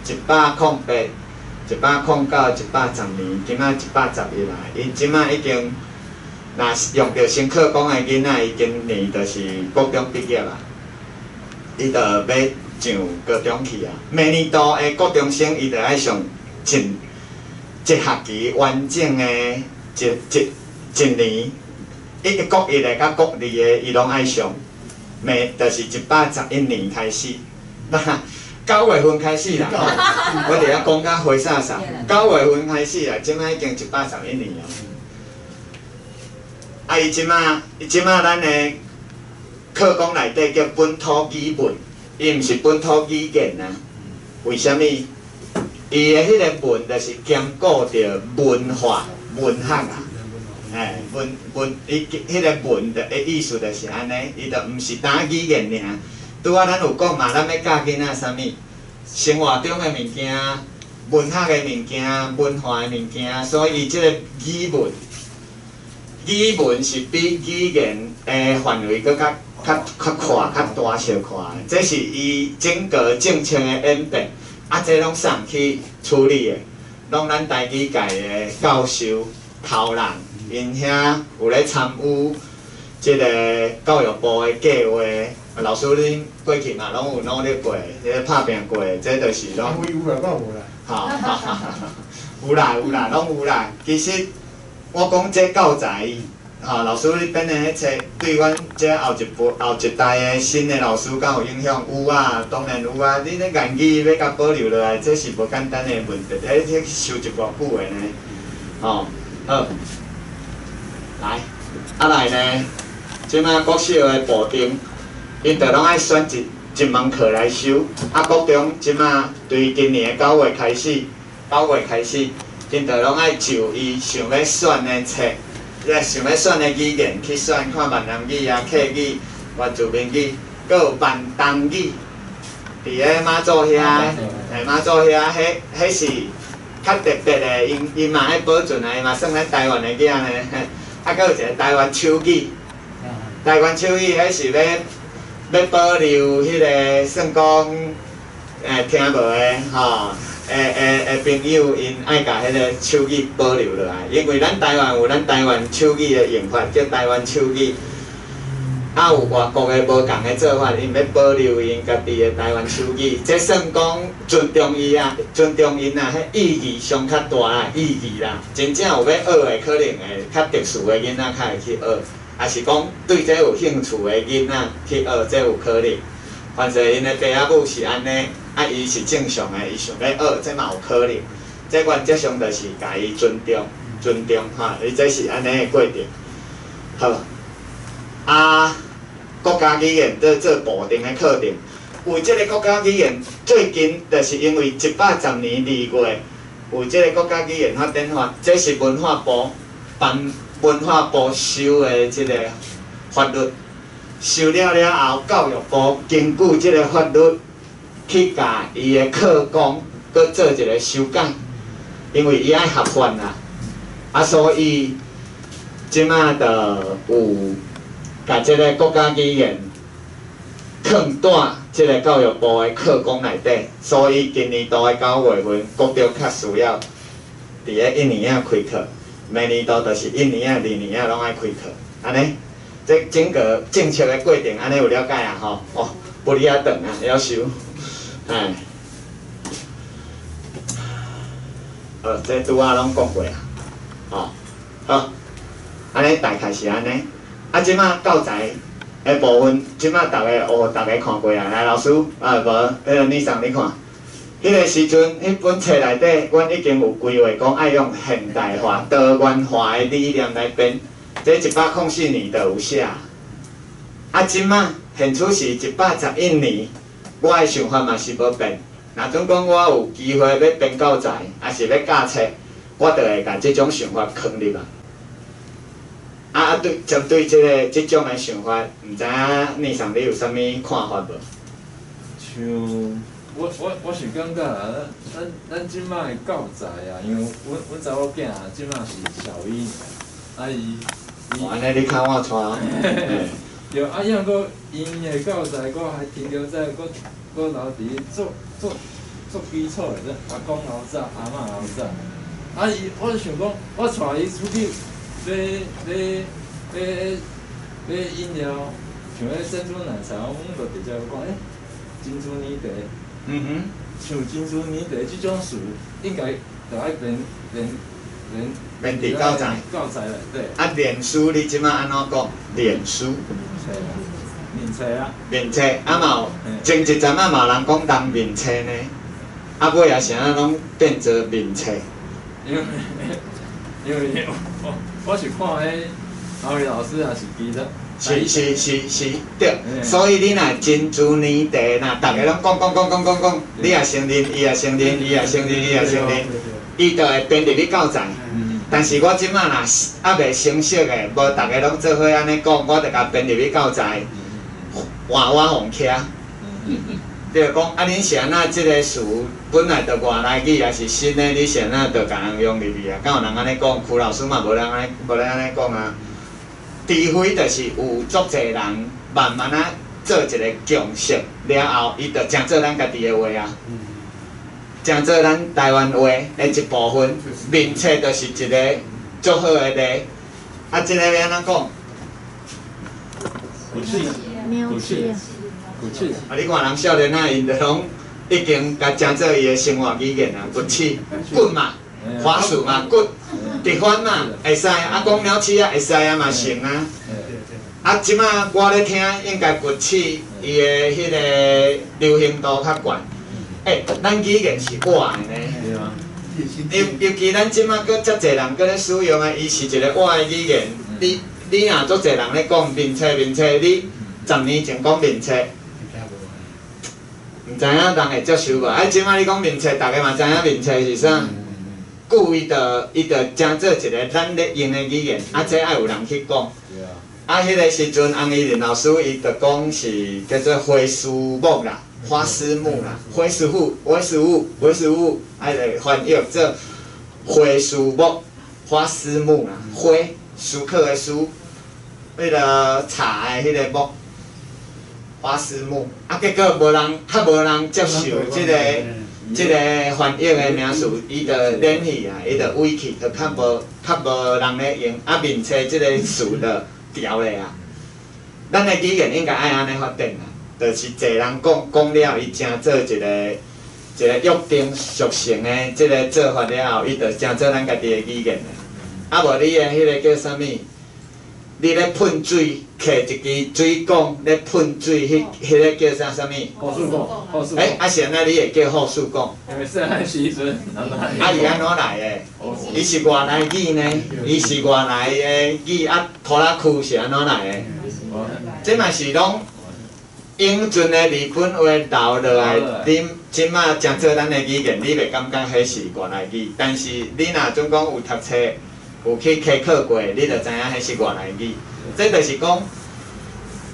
108、109、110年，这马111啦。伊这马已经，若用著新课纲的囡仔，伊今年就是国中毕业啦，伊就欲上高中去啊。明年度的国中生，伊就爱上一学期完整的一年。一国一的佮国二的，伊拢爱上，明就是111年开始，那9月份开始啦。我伫遐讲甲花洒洒，9月份开始啦，这摆已经111年了。啊，伊这马咱的课纲内底叫本土语文，伊毋是本土语言啊。为啥物？伊的彼个文就是兼顾著文化、文学啊。哎，文，伊彼个文的意思就是按呢，伊就毋是单语言尔。拄仔咱有讲嘛，咱欲教囡仔啥物？生活中的物件、文学的物件、文化的物件，所以伊这个语文，语文是比语言的范围阁较宽、较大小可的。这是伊整个政策的演变，啊，这拢送去处理的，拢咱台语界的教授、头人。𪜶遐有咧参与这个教育部的计划，老师恁过去嘛拢有努力过，这个拍拼过，这就是拢。有啦，我无啦。好，有啦有啦，拢有啦。其实我讲这教材，吼，老师你编的彼册，对阮这后一辈、后一代的新的老师敢有影响？有啊，当然有啊。你咧言语欲共保留落来，这是无简单的问题，这收集偌久的呢？吼，好。来，啊来呢，这马国小的部长， 𪜶就攏愛選一門課來修。啊，國中這馬對今年的9月開始，9月開始，𪜶就攏愛就伊想欲選的冊，想欲選的語言去選，看閩南語啊、客語、原住民語，閣有閩東語。佇咧媽祖遐，媽祖遐，彼是較特別的，𪜶嘛愛保存啊，伊嘛算咱台灣的囝呢。啊，閣有一個台灣手語，台灣手語彼是欲保留彼个算講，聽無的吼，的朋友，𪜶愛共彼个手語保留落來，因為咱台灣有咱台灣手語的用法，叫台灣手語。啊，有外國的無仝的做法，𪜶欲保留𪜶家己的台灣手語，這算講尊重伊啊，尊重𪜶啊，彼意義上較大啦，意義啦。真正有欲學的，可能會較特殊的囡仔較會去學，抑是講對這有興趣的囡仔去學，這有可能。凡勢𪜶的爸仔母是按呢，啊，伊是正常的，伊想欲學，這嘛有可能。這原則上就是共伊尊重，尊重吼，伊這是按呢的過程。好，啊。國家語言做做固定的課程，有這个國家語言，最近就是因為110年2月有這个國家語言發展法，這是文化部辦文化部修的這个法律，修了了後，教育部根據這个法律去共伊的課綱閣做一个修改，因為伊愛合法啦，啊，所以這馬就有。共這个國家語言囥佇這个教育部的課綱內底，所以今年度的9月份，國中較需要佇咧一年仔開課，明年度就是一年仔、二年仔攏愛開課，按呢，這整個政策的過程，按呢有了解啊吼？哦，不哩遐長啊，曉修，哎，好，這拄仔攏講過啊，吼，好，按呢大概是按呢。啊，這馬教材的部分，這馬逐个哦，逐个看過啊。來，老師，啊無，彼个女生你看，彼个時陣，彼本冊內底，阮已經有規劃講愛用現代化、多元化的理念來編，這104年就有寫。啊，這馬現此時111年，我的想法嘛是無變。若準講我有機會欲編教材，抑是欲教冊，我就會共這種想法囥入來。啊，對，針對這个這種的想法，毋知影聶桑你有啥物看法無？像我是感覺啊，咱這擺的教材啊，因為阮查某囝這擺是小一，啊伊伊。按呢你較我帶。對，啊，抑閣𪜶的教材，閣還停留在閣閣留佇做做做基礎的，阿公老早，阿嬤老早。啊伊，我就想講，我帶伊出去。買買買買飲料，像彼珍珠奶茶，阮就直接講，欸，珍珠奶茶，像珍珠奶茶這種詞，應該就愛編編編編佇教材教材內底。啊，臉書你這馬按怎講？臉書。面冊啊。面冊啊嘛有，前一陣仔嘛有人講人面冊呢，啊尾仔啥攏變做面冊。因為我是看彼阿偉老師也是記得，是是是是，對。所以你若珍珠奶茶，若逐个攏講講講講講講，你也承認，伊也承認，伊也承認，伊也承認，伊就會編入去教材。但是我這馬若猶未成熟的，無逐个攏做伙按呢講，我就共編入去教材，換我予徛。對，講啊，恁是按怎這个詞本來就外來語，抑是新的，你是按怎就共人用入去啊？敢有人按呢講？邱老師嘛無人按呢，無人按呢講啊。除非就是有足濟人慢慢仔做一个共識了後，伊就成做咱家己的話啊，成做咱台灣話的一部分。面冊就是一个足好的例。啊，這个欲按怎講？古氣，古氣。啊！你看人少年仔，𪜶就攏已經共成做伊的生活語言啊，骨刺、骨嘛，滑鼠嘛，骨，直翻嘛，會使啊，講鳥鼠啊，會使啊嘛，成啊。啊，這馬我咧聽，應該骨刺伊的彼个流行度較懸。欸，咱語言是活的呢。尤其咱這馬閣遮濟人閣咧使用的，伊是一个活的語言。你若足濟人咧講面冊面冊，你。10年前讲面册，毋知影人會接受無？啊，這擺你講面冊，逐家嘛知影面冊是啥？故伊就伊就成做一個咱咧用的語言，啊，這愛有人去講。啊，彼個時陣，洪依林老師伊就講是叫做花絲木啦，花絲木啦，花師傅，花師傅，花師傅，啊，就翻譯做花絲木，花絲木啦，花思考的思，彼個茶的彼個木，花絲木，啊，結果無人，較無人接受這個翻譯的名詞，伊就免去啊，伊就毀去，就較無人咧用，啊，面冊這個詞就掉咧啊。咱的語言應該愛按呢發展啊，就是濟人講講了，伊成做一個約定俗成的這個做法了後，伊就成做咱家己的語言啦。啊，無你的彼個叫啥物？你咧噴水，摕一支水管咧噴水，彼個叫啥啥物？護士講，護士。欸，啊是按怎你會叫護士講？因為細漢時陣，啊伊按怎來的？伊是外來語呢？伊是外來的語啊，拖拉庫是按怎來的？這嘛是攏永存的日本話留落來，你這馬成做咱的語言，你袂感覺彼是外來語。但是你若準講有讀冊，有去開課過，你就知影彼是外來語。這就是講，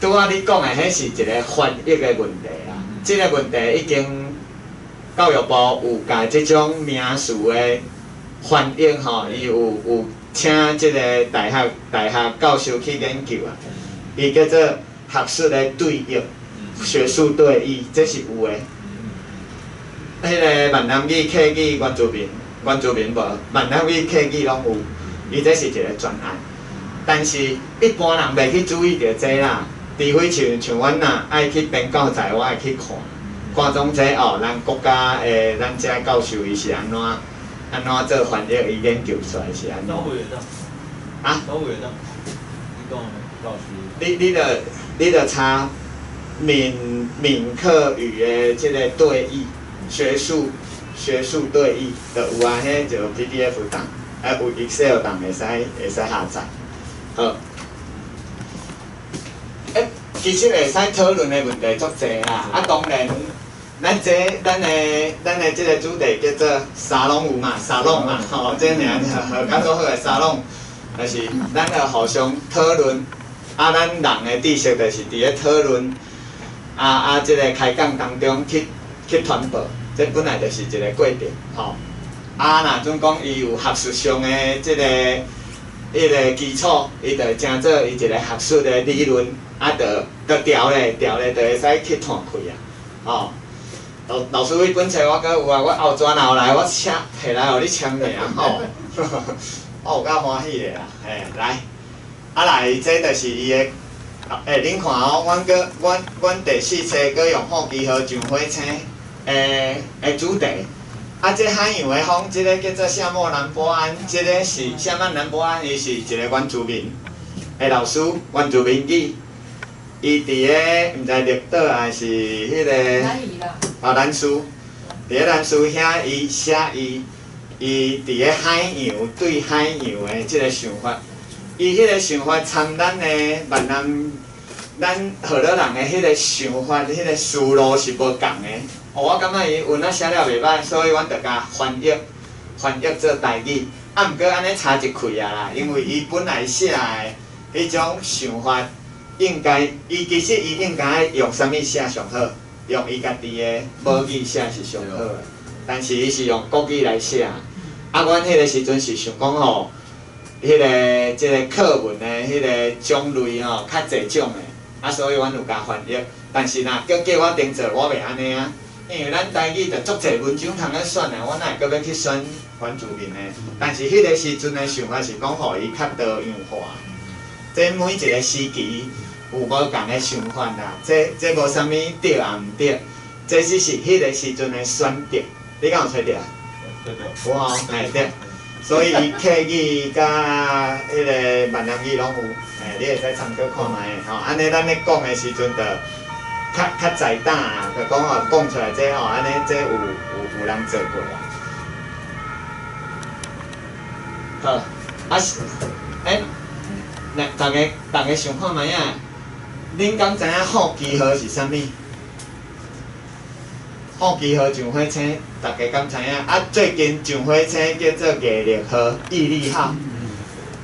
拄仔你講的彼是一個翻譯的問題啦。這個問題已經教育部有共這種名詞的翻譯吼，伊有請這個大學教授去研究啊。伊叫做學術的對譯，學術對譯，這是有的。彼個閩南語、客語、原住民、原住民無，閩南語、客語攏有，伊這是一個專案。但是一般人袂去注意著這啦，除非像阮若愛去編教材，我愛去看，看總這哦，咱國家的咱遮教授伊是按怎做翻譯，伊研究出來是按怎。啊？你講老師。你著查閩客語的這個對譯，學術對譯，就有啊，彼就 PDF 檔，啊有 Excel 檔會使下載。好。欸，其實會使討論的問題足濟啦，啊當然，咱的這個主題叫做沙龍有嘛，沙龍嘛，吼，這名字較做好的沙龍，就是咱來互相討論。啊，咱人的知識就是佇咧討論，這個開講當中去傳播，這本來就是一個過程，吼。啊，若準講伊有學術上的這個彼個基礎，伊就成做伊一個學術的理論，啊，就調咧，調咧就會使去傳開啊，吼。老師，彼本冊我閣有啊，我後轉後來我請摕來予你簽名，吼。我有夠歡喜的啦，嘿，來。啊來，這就是伊的，欸，恁看哦，阮閣阮第四冊閣用好奇號上火星的主題。啊，這海洋的風，這個叫做夏莫南波安，這個是夏曼南波安，伊是一個原住民的老師，原住民語。伊佇咧毋知綠島還是彼個啊蘭嶼，佇咧蘭嶼遐，伊寫伊佇咧海洋對海洋的這個想法。伊彼個想法參咱的閩南，咱河洛人的彼個想法、彼個思路是無仝的。哦，我感覺伊文仔寫了袂䆀，所以阮就共翻譯做台語。啊，毋過按呢差一開啊啦，因為伊本來寫的彼種想法，應該伊其實伊應該用啥物寫上好？用伊家己的母語寫是上好的，但是伊是用國語來寫。啊，阮彼個時陣是想講吼，彼個這個課文的彼個種類吼較濟種的，啊，所以阮有共翻譯。但是若叫我定做，我袂按呢啊，因為咱台語就足濟文章通咧選啊，我哪會閣欲去選原住民的？但是彼個時陣的想法是講，予伊較多樣化。這每一個時期有無仝的想法啦，這無啥物對也毋對，這只是彼個時陣的選擇。你敢有揣著？有吼，嘿對。所以伊客語佮彼個閩南語攏有，嘿，你會使參考看覓吼。按呢咱咧講的時陣，就較在膽啊，就講吼講出來這吼，按呢這有人做過啊。好，啊是，欸，來，逐家想看覓啊？恁敢知影好奇号是啥物？好奇号上火星，大家敢知影？啊，最近上火星叫做毅力号、毅力号。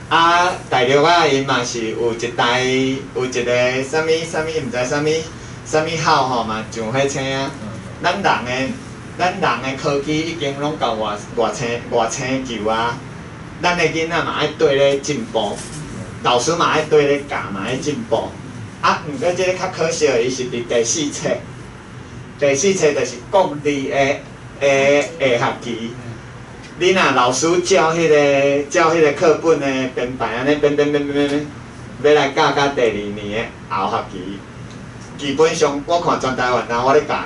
啊，大陆啊，𪜶嘛是有一台，有一个啥物啥物，毋知啥物啥物号吼嘛上火星啊。咱人的科技已经拢到外外星外星球啊。咱的囡仔嘛爱缀咧进步，老师嘛爱缀咧教嘛爱进步。啊，毋过这个较可惜的，伊是伫第四册。第四册就是国二的下学期。你若老师照彼个课本的编排，按呢编编编编编，欲来教到第二年的后学期，基本上我看全台湾若我咧教尔，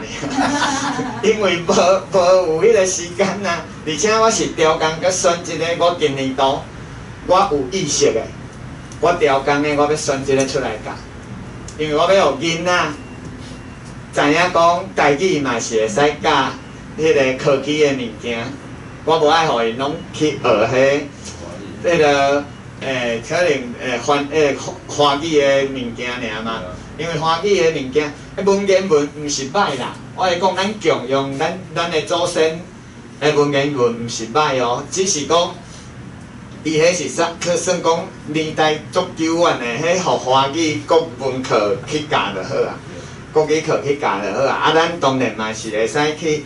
因为无有彼个时间啊。而且我是调工阁选一个，我今年度我有意识的，我调工的我欲选这个出来教，因为我欲予囡仔知影讲台语嘛是会使教彼个科技的物件。我无爱予𪜶拢去学彼个，可能翻彼个华语的物件尔嘛。因为华语的物件，文言文毋是歹啦。我会讲咱共用咱的祖先的文言文毋是歹哦，只是讲伊彼是啥？去算讲年代足久远的，彼予华语国文课去教就好啊，国语课去教就好啊。啊，咱当然嘛是会使去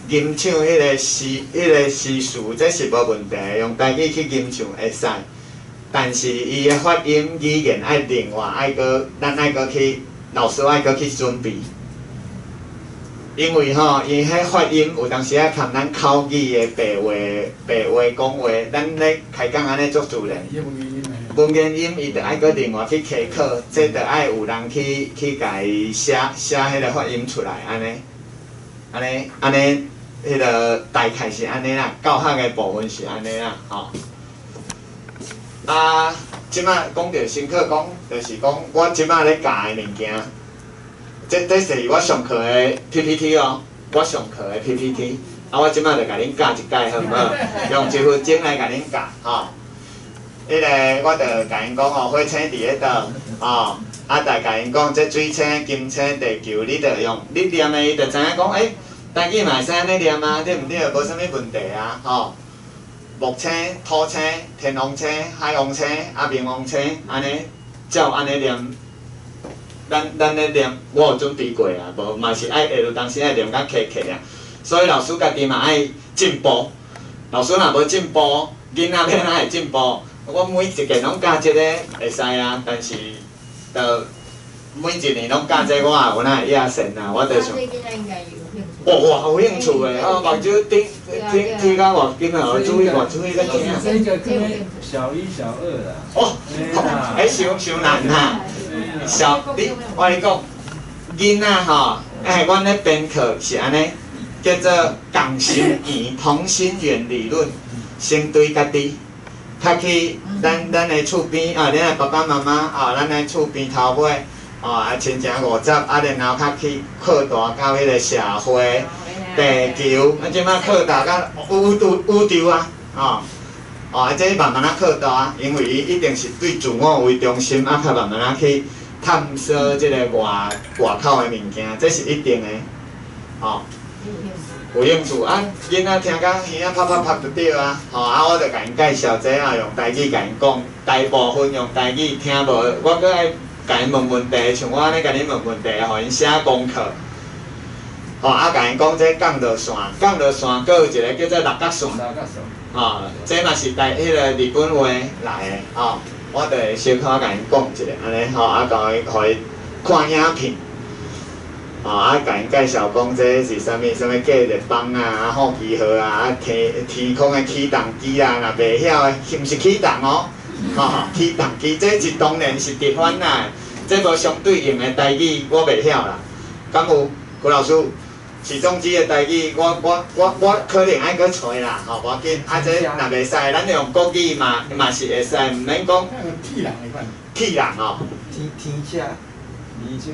吟唱彼个诗，彼个诗词，这是无问题，用台语去吟唱会使。但是伊的发音、语言爱另外爱阁，咱爱阁去，老师爱阁去准备。因为吼，伊彼发音有当时仔含咱口语的白话、白话讲话，咱咧开讲按呢足自然。文言音伊著爱阁另外去开课，这著爱有人去共伊写写彼个发音出来，按呢，按呢，按呢，彼个大概是按呢啦，教学的部分是按呢啦，吼。啊，这摆讲著新课讲，就是讲我这摆咧教的物件，这是我上课的 PPT 哦，我上课的 PPT，啊，我这摆就共恁教一摆好毋好？用一分钟来共恁教，吼。彼个我就共𪜶讲哦，火星伫咧佗，哦，啊，就共𪜶讲这水星、金星、地球，你著用你念的，伊就知影讲，欸，台语嘛会使按呢念啊，对毋对？无啥物问题啊，吼。木星、土星、天王星、海王星、啊冥王星，按呢照按呢念。咱咧念，我有准备过啊，无嘛是爱会有当时爱念甲客客啊。所以老师家己嘛爱进步，老师若无进步，囡仔欲按怎会进步？我每一届拢教这个会使啊，但是就每一年拢教这个，我也有哪会野神啊，我就想。哇哇，有兴趣的，哦，目睭顶顶顶到偌紧啊，注意偌注意咧听。这个可能小一、小二啦。哦，欸，伤伤难哈。小你，我共你讲，囡仔吼，欸，阮咧编课是按呢，叫做共心圆、同心圆理论，先对家己，较去咱的厝边啊，恁的爸爸妈妈啊，咱的厝边头尾。哦，啊，亲情五十，啊，然后较去扩大到彼个社会、地球，啊，这摆扩大到宇宙、宇宙啊，哦，哦，啊，这慢慢仔扩大，因为伊一定是对自我为中心，啊，较慢慢仔去探索这个外外口的物件，这是一定的，哦。有兴趣啊，囡仔听甲耳仔拍拍拍就对啊，吼啊，我就共𪜶介绍这啊，用台语共𪜶讲，大部分用台语听无，我阁爱共𪜶问问题，像我按呢共恁问问题，予𪜶写功课。吼啊，共𪜶讲这降落伞，降落伞，阁有一个叫做六角伞。六角伞。吼，这嘛是台彼个日本话来的，吼，我就会小可共𪜶讲一下，按呢吼，啊，共伊予伊看影片。吼，啊，共𪜶介绍讲这是啥物啥物计热棒啊，啊，好奇号啊，啊，天天空的起动机啊，若袂晓的，毋是起动哦，吼，起动机，这是当然是直翻啦，这无相对应的台语，我袂晓啦。敢有郭老师？起重机的台语，我可能爱阁揣啦，吼，无要紧。啊，这若袂使，咱用国语嘛嘛是会使，毋免讲。铁人的款。铁人哦。天天车。天车。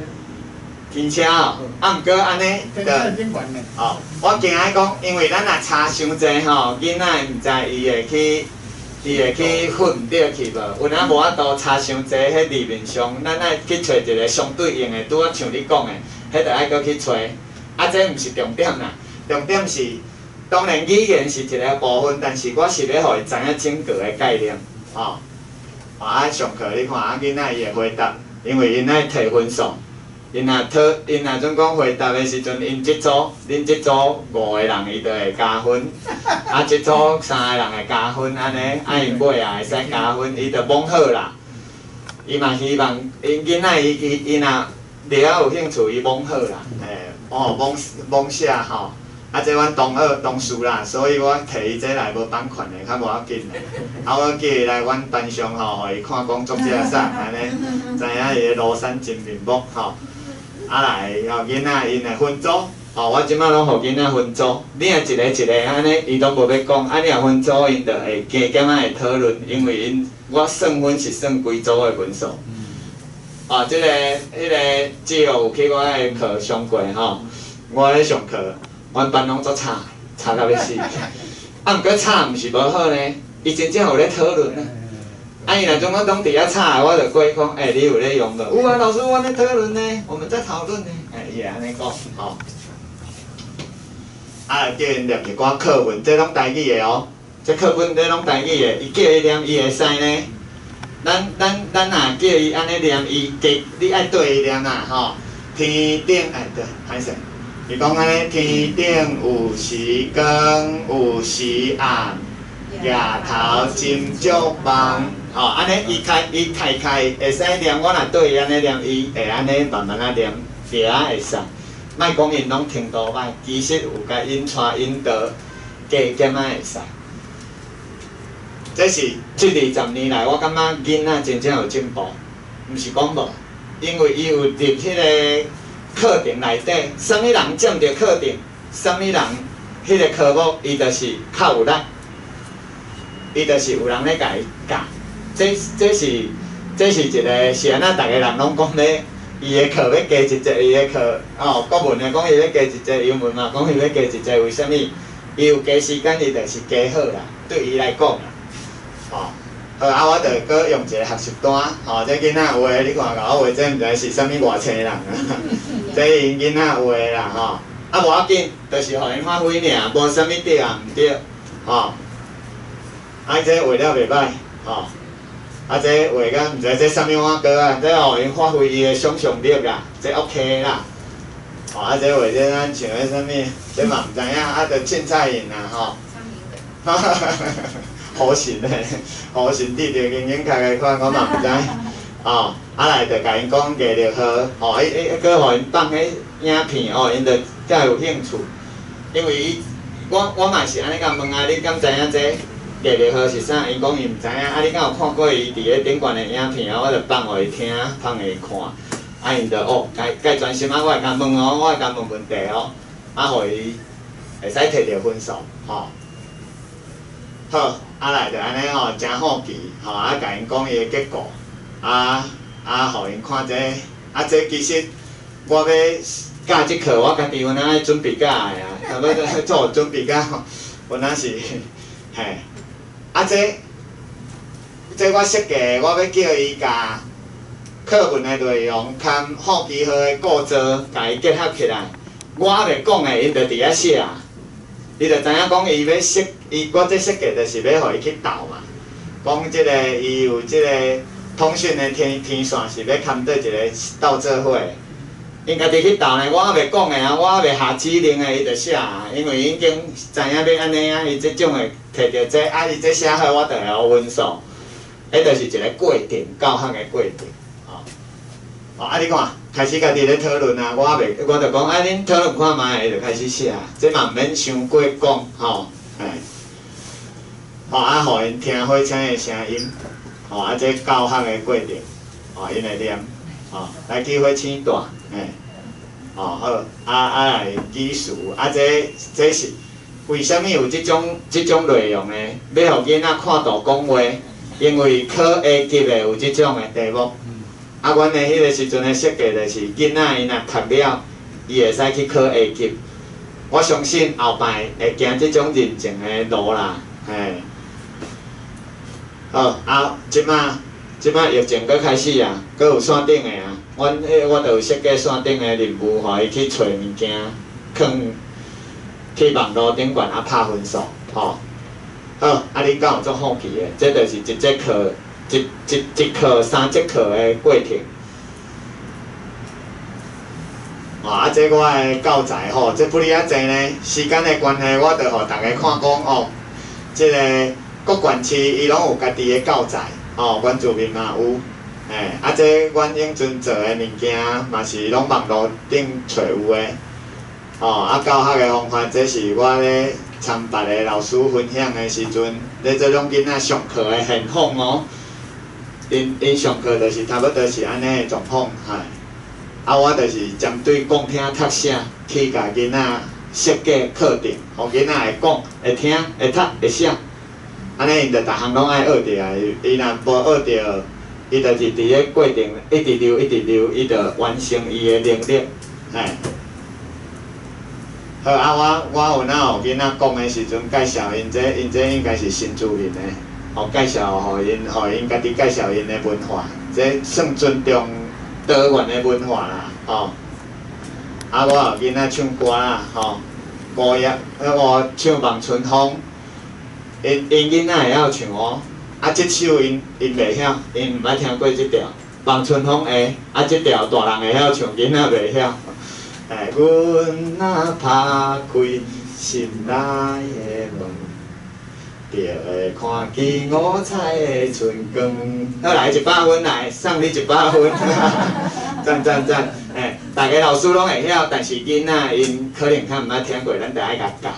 天车哦，啊，毋过按呢，就哦，我惊爱讲，因为咱若查伤济吼，囡仔毋知伊会去伊會去分毋著去無？有影無法度差傷濟，彼字面上，咱愛去揣一個相對應的，拄仔像你講的，彼著愛閣去揣。啊，這毋是重點啦，重點是當然語言是一個部分，但是我是欲予伊知影整個的概念，吼。啊，上課你看啊，囡仔伊會回答，因為𪜶愛提分數。𪜶若討，𪜶若準講回答的時陣，𪜶這組，恁這組五個人，伊就會加分；啊，這組三個人會加分，按呢，啊，𪜶尾也會使加分，伊就摸好啦。伊嘛希望，𪜶囡仔伊伊伊若了有興趣，伊摸好啦，嘿，哦，摸摸寫吼。啊，這阮同學同事啦，所以我提伊這來無版權的，較無要緊啦。啊，我叫伊來阮班上吼，予伊看講作者啥，按呢，知影伊的廬山真面目吼。啊來，吼囡仔𪜶會分組，吼我這擺攏予囡仔分組，你若一個一個按呢，伊攏無欲講，啊你若分組，𪜶就會加減仔會討論，因為𪜶我算分是算規組的分數。啊，這个、彼个只要有去我的課上過吼，我咧上課，阮班攏足吵，吵甲欲死。啊，毋過吵毋是無好呢，伊真正有咧討論啊。啊，伊若總講攏佇遐吵，我就過去講，欸，你有咧用無？有啊，老師，阮咧討論呢，我們在討論呢。欸，伊會按呢講，吼。啊，叫𪜶念一寡課文，這攏台語的哦，這課本這攏台語的，伊叫伊念，伊會使呢。咱咱咱若叫伊按呢念，伊加你愛對伊念啦，吼。天頂哎對，歹勢，伊講按呢，天頂有時光，有時暗，額頭斟酌望，吼，按呢伊開伊開開會使念，我若對伊按呢念，伊會按呢慢慢仔念，會仔會使。莫講𪜶攏程度歹，其實有共𪜶帶引導，加減仔會使。這是這20年來，我感覺囡仔真正有進步，毋是講無，因為伊有入彼個課程內底，啥物人佔著課程，啥物人彼個科目，伊就是較有力，伊就是有人咧共伊教。這這是這是一個是按怎？逐个人攏講咧，伊的課欲加一節，伊的課哦，國文的講伊欲加一節，英文嘛講伊欲加一節，為啥物？伊有加時間，伊就是加好啦，對伊來講啦。吼，好啊！我就閣用一個學習單，吼，這囡仔畫的，你看共我畫這毋知是啥物外星人啊？這𪜶囡仔畫的啦，吼，啊無要緊，就是予𪜶發揮爾，無啥物對也毋對，吼。啊，這畫了袂歹，吼。啊，這畫甲毋知這啥物碗糕啊？這予𪜶發揮伊的想像力啦，這 OK 啦。吼，啊，這畫這咱像彼啥物，這嘛毋知影，啊，就凊彩𪜶啦，吼。哈哈哈哈哈！好神的，好神對著硬硬殼的款，我嘛毋知。哦，啊來就共𪜶講藝力號，吼，伊伊閣予𪜶放彼影片，哦，𪜶就才有興趣。因為伊，我我嘛是按呢共問啊，你敢知影這藝力號是啥？𪜶講伊毋知影，啊，你敢有看過伊佇咧頂懸的影片啊？我就放予伊聽，放予伊看，啊，𪜶就哦，該該專心啊，我會共問哦，我會共問問題哦，啊，予伊會使摕著分數，吼。好，啊來就按呢吼，誠好奇，吼啊，共𪜶講伊的結果，啊啊，予𪜶看這個，啊這其實我欲教這課，我家己有影愛準備甲的啊，差不多做準備甲吼，有影是嘿，啊這這我設計，我欲叫伊共課文的內容佮好奇號的構造，共伊結合起來。我猶未講的，𪜶就佇遐寫啊。伊就知影講，伊欲設，伊我這設計就是欲予伊去鬥嘛。講這个伊有這个通訊的天天線是欲崁佗一个鬥做伙，𪜶家己去鬥呢，我猶未講的啊，我猶未下指令的，伊就寫啊，因為已經知影欲按呢啊，伊這種會摕著這，啊，伊這寫好，我就會予分數。彼就是一个過程，教學的過程，吼。哦，啊，你看。開始家己咧討論啊，我猶未，我就講啊，恁討論看覓，伊就開始寫，這嘛毋免傷過講，吼，嘿，吼啊，予𪜶聽火車的聲音，吼啊，這教學的過程，吼，𪜶會念，吼，來去火星蹛，嘿，吼好，啊啊來語詞，啊這這是為啥物有這種這種內容呢？欲予囡仔看圖講話，因為考 A 級的有這種的題目。啊，阮的彼个時陣的設計就是囡仔伊若讀了，伊會使去考 A 級。我相信後擺會行這種認證的路啦，嘿。好，啊，這馬疫情閣開始啊，閣有線頂的啊，阮彼我就有設計線頂的任務，予伊去揣物件，囥去網路頂懸啊拍分數，吼。好，啊，恁敢有足好奇的？這就是一節課，一一一課三節課的過程。啊，這我的教材吼，這不哩仔濟呢。時間的關係，我就予逐家看講哦。這个各縣市伊攏有家己的教材，哦，原住民嘛有，嘿，啊，這阮永春做的物件嘛是攏網路頂揣有的，哦，啊，教學的方法，這是我咧參別个老師分享的時陣，咧做攏囡仔上課的現況哦。𪜶𪜶上課就是差不多是按呢的狀況，嘿。啊，我就是針對講聽讀寫去共囡仔設計課程，予囡仔會講、會聽、會讀、會寫，按呢𪜶就逐項攏愛學著啊。伊若無學著，伊就是佇咧過程一直溜、一直溜，伊就完成伊的能力，嘿。好啊，我我有哪予囡仔講的時陣，介紹𪜶這，𪜶這應該是新住民的，予介紹，予𪜶，予𪜶家己介紹𪜶的文化，這算尊重多元的文化啦，吼。啊，我予囡仔唱歌啦，吼，五頁，我唱《望春風》，𪜶𪜶囡仔會曉唱哦。啊，這首𪜶𪜶袂曉，𪜶毋捌聽過這調，《望春風》會，啊，這調大人會曉唱，囡仔袂曉。哎，阮若拍開心內的門，就會看見五彩的春光。好來100分來，送你100分，讚讚讚！哎，逐个老師攏會曉，但是囡仔𪜶可能較毋捌聽過，咱著愛共教。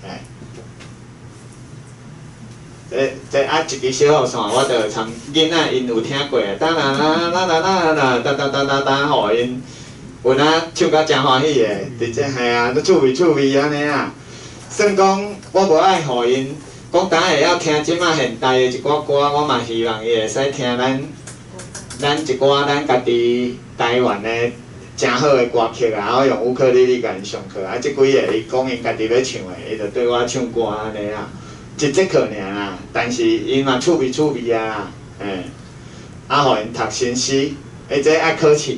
哎，這這啊，一支小雨傘，我著參囡仔𪜶有聽過，噠啦啦啦啦啦啦，噠噠噠噠噠，予𪜶有哪唱甲誠歡喜的，佇這嘿啊，都趣味趣味按呢啊。算講我無愛予𪜶講，當會曉聽這馬現代的一寡歌，我嘛希望伊會使聽咱咱一寡咱家己台灣的誠好的歌曲啊，我用烏克麗麗共𪜶上課啊，這幾個伊講𪜶家己欲唱的，伊就對我唱歌按呢啊，一節課爾啦，但是𪜶嘛趣味趣味啊，嘿，啊，予𪜶讀新詩，欸，這愛考試。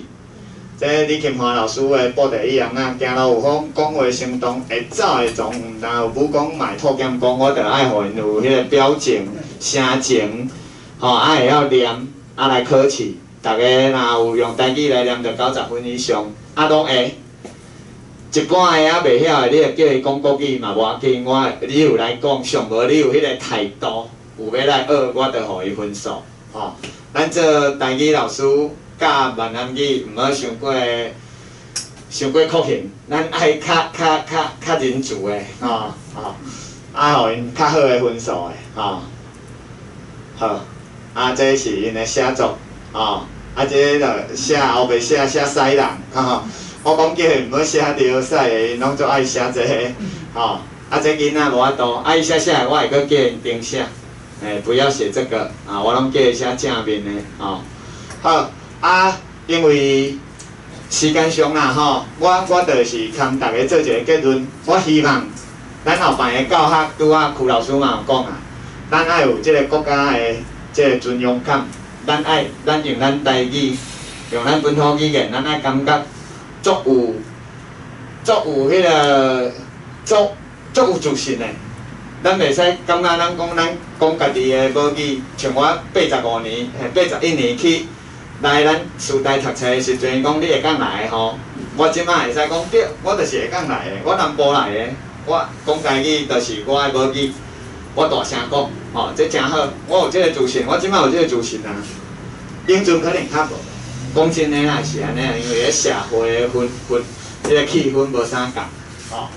這李金華老師的布袋椅翁仔，行路有風，講話生動，會走會從，毋但有武功，嘛會吐劍功，我著愛予𪜶有彼個表情、聲情，吼，啊會曉念，啊來考試。逐家若有用台語來念，著90分以上，啊攏會。一半个猶袂曉的，你會叫伊講國語嘛無要緊，我你有來講，上無你有彼個態度，有欲來學，我著予伊分數，吼。咱做台語老師。教閩南語毋好傷過傷過酷刑，咱愛較較較較仁慈的，吼吼，啊，予𪜶較好的分數的，吼。好，啊，這是𪜶的寫作，吼，啊，這就寫後壁寫寫屎人，吼。我講叫伊毋好寫著屎的，𪜶攏足愛寫這个，吼。啊，這囡仔無法度，啊，伊寫寫的，我會閣叫𪜶停寫，欸，不要寫這個，啊，我攏叫伊寫正面的，吼。好。啊，因為時間上啦吼，我我就是共逐家做一个結論。我希望咱後擺的教學，拄仔邱老師嘛有講啊，咱愛有這个國家的這个尊榮感，咱愛咱用咱台語，用咱本土語言，咱愛感覺足有足有彼个足足有自信的。咱袂使感覺咱講咱講家己的母語，像我85年、81年去。來咱師大讀冊的時陣，伊講你會當來吼，我這馬會使講對，我就是會當來的，我南部來的，我講台語就是我的母語，我大聲講，吼，這誠好，我有這个自信，我這馬有這个自信啊。永春可能較無，講真的啦是按呢，因為彼社會的氛氛，彼个氣氛無相仝，吼。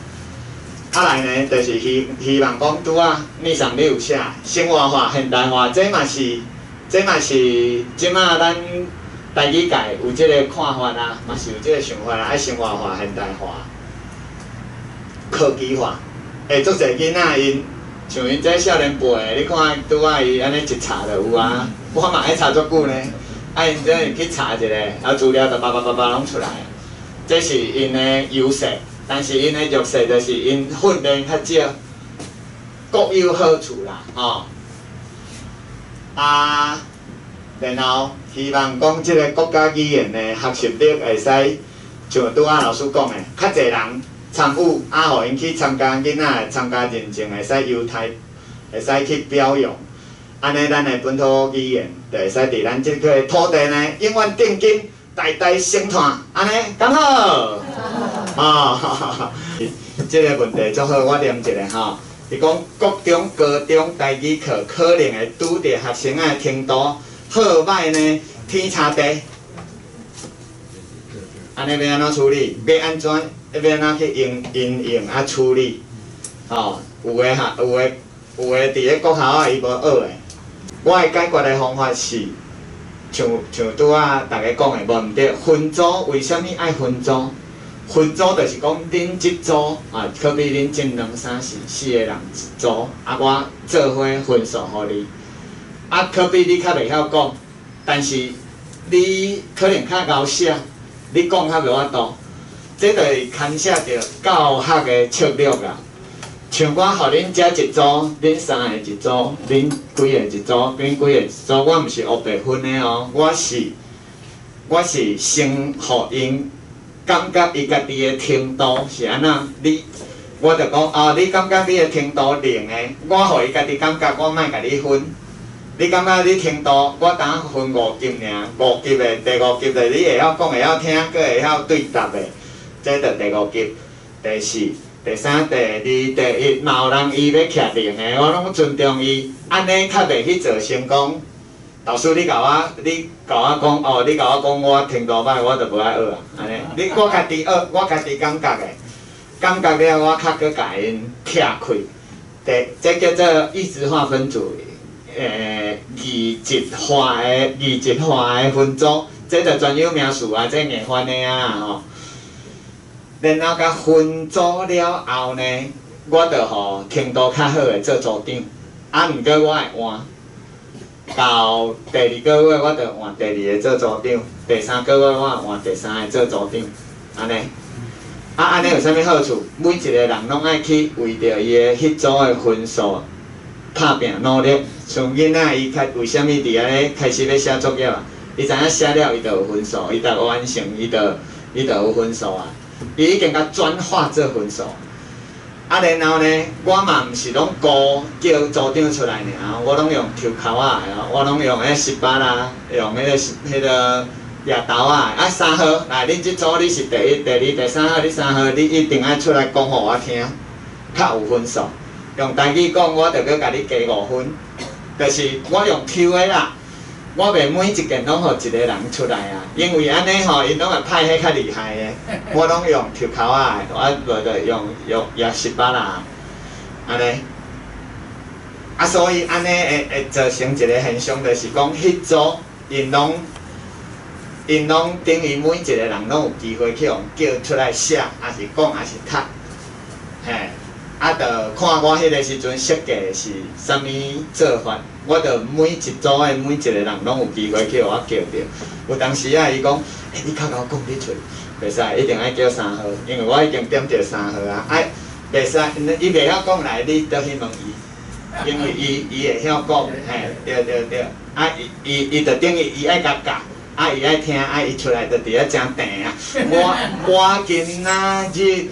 啊來呢，就是希希望講拄仔聶桑你有寫生活化、現代化，這嘛是。這嘛是這馬咱台語界有這个看法啊，嘛是有這个想法啊，愛生活化、現代化、科技化。欸，足濟囡仔𪜶，像𪜶這少年輩的，你看拄仔伊按呢一查就有啊。我嘛愛查足久呢，啊𪜶這去查一下，啊資料就叭叭叭叭攏出來。這是𪜶的優勢，但是𪜶的弱勢就是𪜶訓練較少，各有好處啦，吼。啊，然後希望講這个國家語言的學習力會使像拄仔老師講的，較濟人參與，啊，予𪜶去參加囡仔參加認證，會使優待，會使去表揚。按呢，咱的本土語言就會使佇咱這塊土地呢，永遠定根，代代相傳，按呢，敢好？啊，這个問題足好，我念一下吼。伊講國中、高中台語課可能會拄著學生的程度好䆀呢，天差地。按呢欲按怎處理？欲按怎？欲按怎去應因應啊處理？吼，有的哈，有的有的佇咧國校啊，伊無學的。我的解決的方法是，像拄仔逐家講的，無毋對。分組為啥物愛分組？分組就是講，恁這組啊，可比恁這兩三四四个人一組，啊，我做伙分數予你。啊，可比你較袂曉講，但是你可能較𠢕寫，你講較無法度，這就是牽涉著教學的策略啊。像我予恁遮一組，恁三個一組，恁幾个一組，恁幾个一組，我毋是烏白分的哦，我是先予𪜶感覺伊家己的程度是按怎，你我就講哦，你感覺你的程度零的，我予伊家己感覺，我莫共你分。你感覺你程度，我當分五級爾，五級的第五級的，你會曉講，會曉聽，閣會曉對答的，這就第五級。第四、第三、第二、第一，嘛有人伊欲徛零的，我攏尊重伊，按呢較袂去造成講，老師你共我，你共我講哦，你共我講我程度歹，我就無愛學啊，按呢，你我家己學，我家己感覺的，感覺了我較閣共𪜶拆開，第這叫做異質化分組。異質化的分組，這就專有名詞啊，這硬翻的啊吼。然後共分組了後呢，我就予程度較好的做組長，啊，毋過我會換，到第二個月我就換第二个做組長，第三個月我換第三个做組長，按呢。啊，按呢有啥物好處？每一個人攏愛去為著伊的彼組的分數拍拚努力。像囡仔伊開為啥物佇遐咧開始欲寫作業啊？伊知影寫了伊就有分數，伊就完成，伊就有分數啊。伊已經共轉化做分數。啊，然後呢，我嘛毋是攏顧叫組長出來爾，我攏用抽籤仔的，我攏用彼十八啦，用彼个掠豆仔的。啊，三號來，恁這組你是第一、第二、第三號，你三號你一定愛出來講予我聽，較有分數。用台語講，我就閣共你加五分，就是我用抽的啦。我袂每一件攏予一个人出來啊，因為按呢吼，𪜶攏會派彼較厲害的，我攏用抽籤仔的，我無就用掠十八啦，按呢。啊，所以按呢會造成一个現象，就是講彼組𪜶攏等於每一个人攏有機會去予叫出來寫，抑是講，抑是讀，嘿。啊，就看我彼个時陣設計是啥物做法，我就每一組的每一個人攏有機會去予我叫著。有當時啊，伊講，欸，你較𠢕講你出，袂使，一定愛叫三號，因為我已經點著三號啊。啊，袂使，伊袂曉講來，你倒去問伊，因為伊會曉講，嘿，對對對。啊，伊就等於伊愛共教，啊，伊愛聽，啊，伊出來就佇遐誠定啊。我今仔日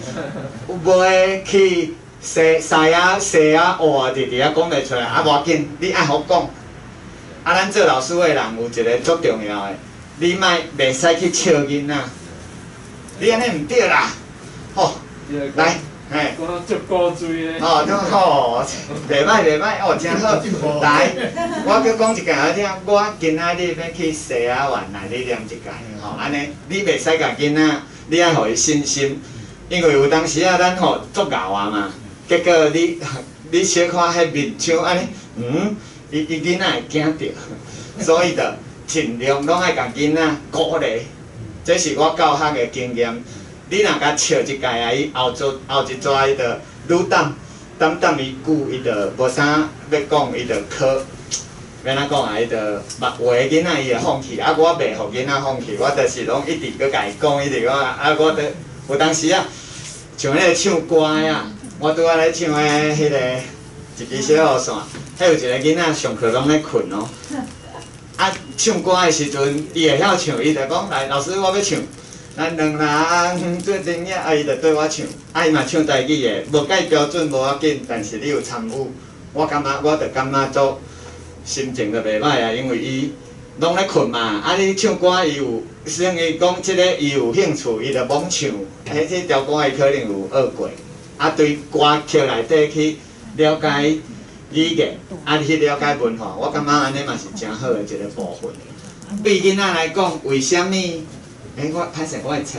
欲去。西西仔西仔哇，直直仔講袂出來，啊無要緊，你愛予講。啊，咱做老師的人有一个足重要的，你莫袂使去笑囡仔，你按呢毋對啦，吼，來，嘿，講到足古錐的。哦，好，袂歹袂歹，哦，真好。來，我閣講一件予你聽，我今仔日欲去西仔灣來你念一屆，吼，按呢，你袂使共囡仔，你愛予伊信心，因為有當時啊，咱吼足𠢕啊嘛。結果你小可彼面像按呢，嗯，伊囡仔會驚著，所以就盡量攏愛共囡仔鼓勵，這是我教學的經驗。你若共笑一擺啊，伊後做後一逝伊就愈等，等等伊久，伊就無啥欲講，伊就考，欲按怎講啊？伊就有的囡仔伊會放棄，啊，我袂予囡仔放棄，我就是攏一直閣共伊講，一直講啊，我都有當時啊，像彼个唱歌的啊。我拄仔咧唱的彼个，一支小雨伞，彼有一个囡仔上课攏咧睏哦。啊，唱歌的时阵，伊會曉唱，伊就講來，老師我欲唱。咱兩人做陣影，啊，伊就對我唱，啊，伊嘛唱台語的，無蓋標準無要緊，但是你有參與，我感覺我就感覺足心情就袂歹啊，因為伊攏咧睏嘛，啊，你唱歌伊有，算伊講這个伊有興趣，伊就猛唱，彼這條歌伊可能有學過，啊，對歌曲內底去了解語言，啊，去了解文化，我感覺按呢嘛是誠好的一个部分。對囡仔來講，為啥物？欸，我歹勢，我會冊。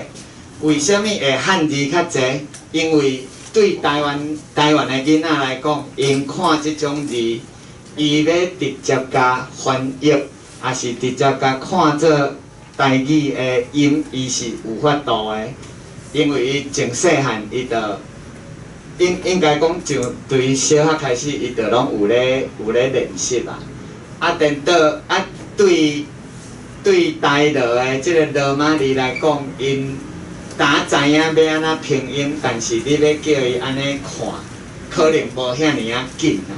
為啥物會漢字較濟？因為對台灣的囡仔來講，𪜶看這種字，伊欲直接共翻譯，抑是直接共看做台語的音，伊是有法度的。因為伊從細漢，伊就應該講就對小學開始，伊就攏有咧練習啊。啊，顛倒啊，對台羅的這个羅馬字來講，𪜶當知影欲按怎拼音，但是你欲叫伊按呢看，可能無遐爾仔緊啊，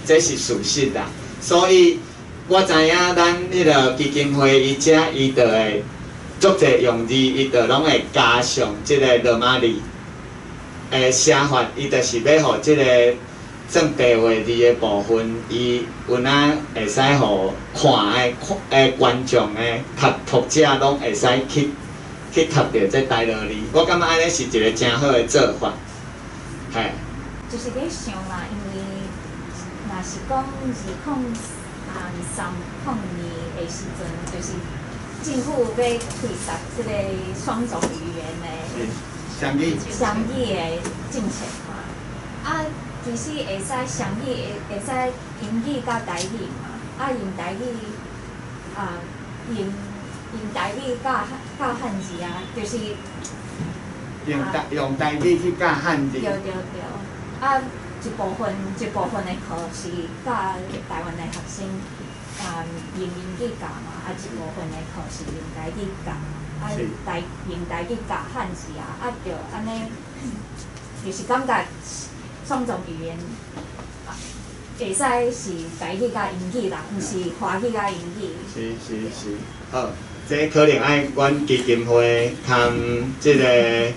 這是事實啊。所以我知影咱彼个基金會伊遮伊就會足濟用字，伊就攏會加上這个羅馬字的寫法，伊就是欲予這个算白話字的部分，伊有哪會使予看的看的觀眾的讀者攏會使去讀著這台羅字。我感覺按呢是一个誠好的做法，嘿。就是咧想啦，因為若是講2002的時陣，就是政府欲推捒這个雙種語言的雙語雙語的政策嘛，啊。其實會使雙語，會使英語佮台語嘛，啊用台語啊用台語教漢字啊，就是用台語去教漢字。對對對，啊一部分的課是教台灣的學生啊用英語教嘛，啊一部分的課是用台語教，啊用台語教漢字啊，啊就按呢，就是感覺。雙種語言，會使是台語佮英語啦，毋是華語佮英語。是是是，好，這可能愛阮基金會含這个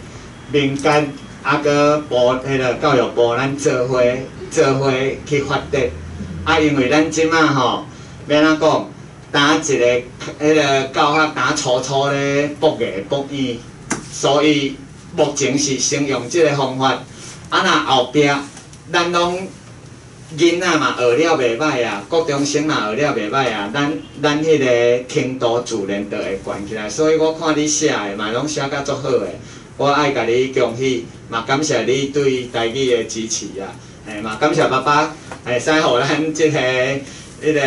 民間，啊閣部彼个教育部，咱做伙去發展。啊，因為咱這馬吼，欲按怎講，當一个彼个教學當粗粗咧博硬博硬，所以目前是先用這个方法。啊，若後壁咱攏囡仔嘛學了袂䆀啊，國中生嘛學了袂䆀啊，咱彼个程度自然就會懸起來。所以我看你寫的嘛攏寫甲足好的，我愛共你恭喜，嘛感謝你對台語的支持啊，嘿嘛感謝爸爸會使予咱這个彼个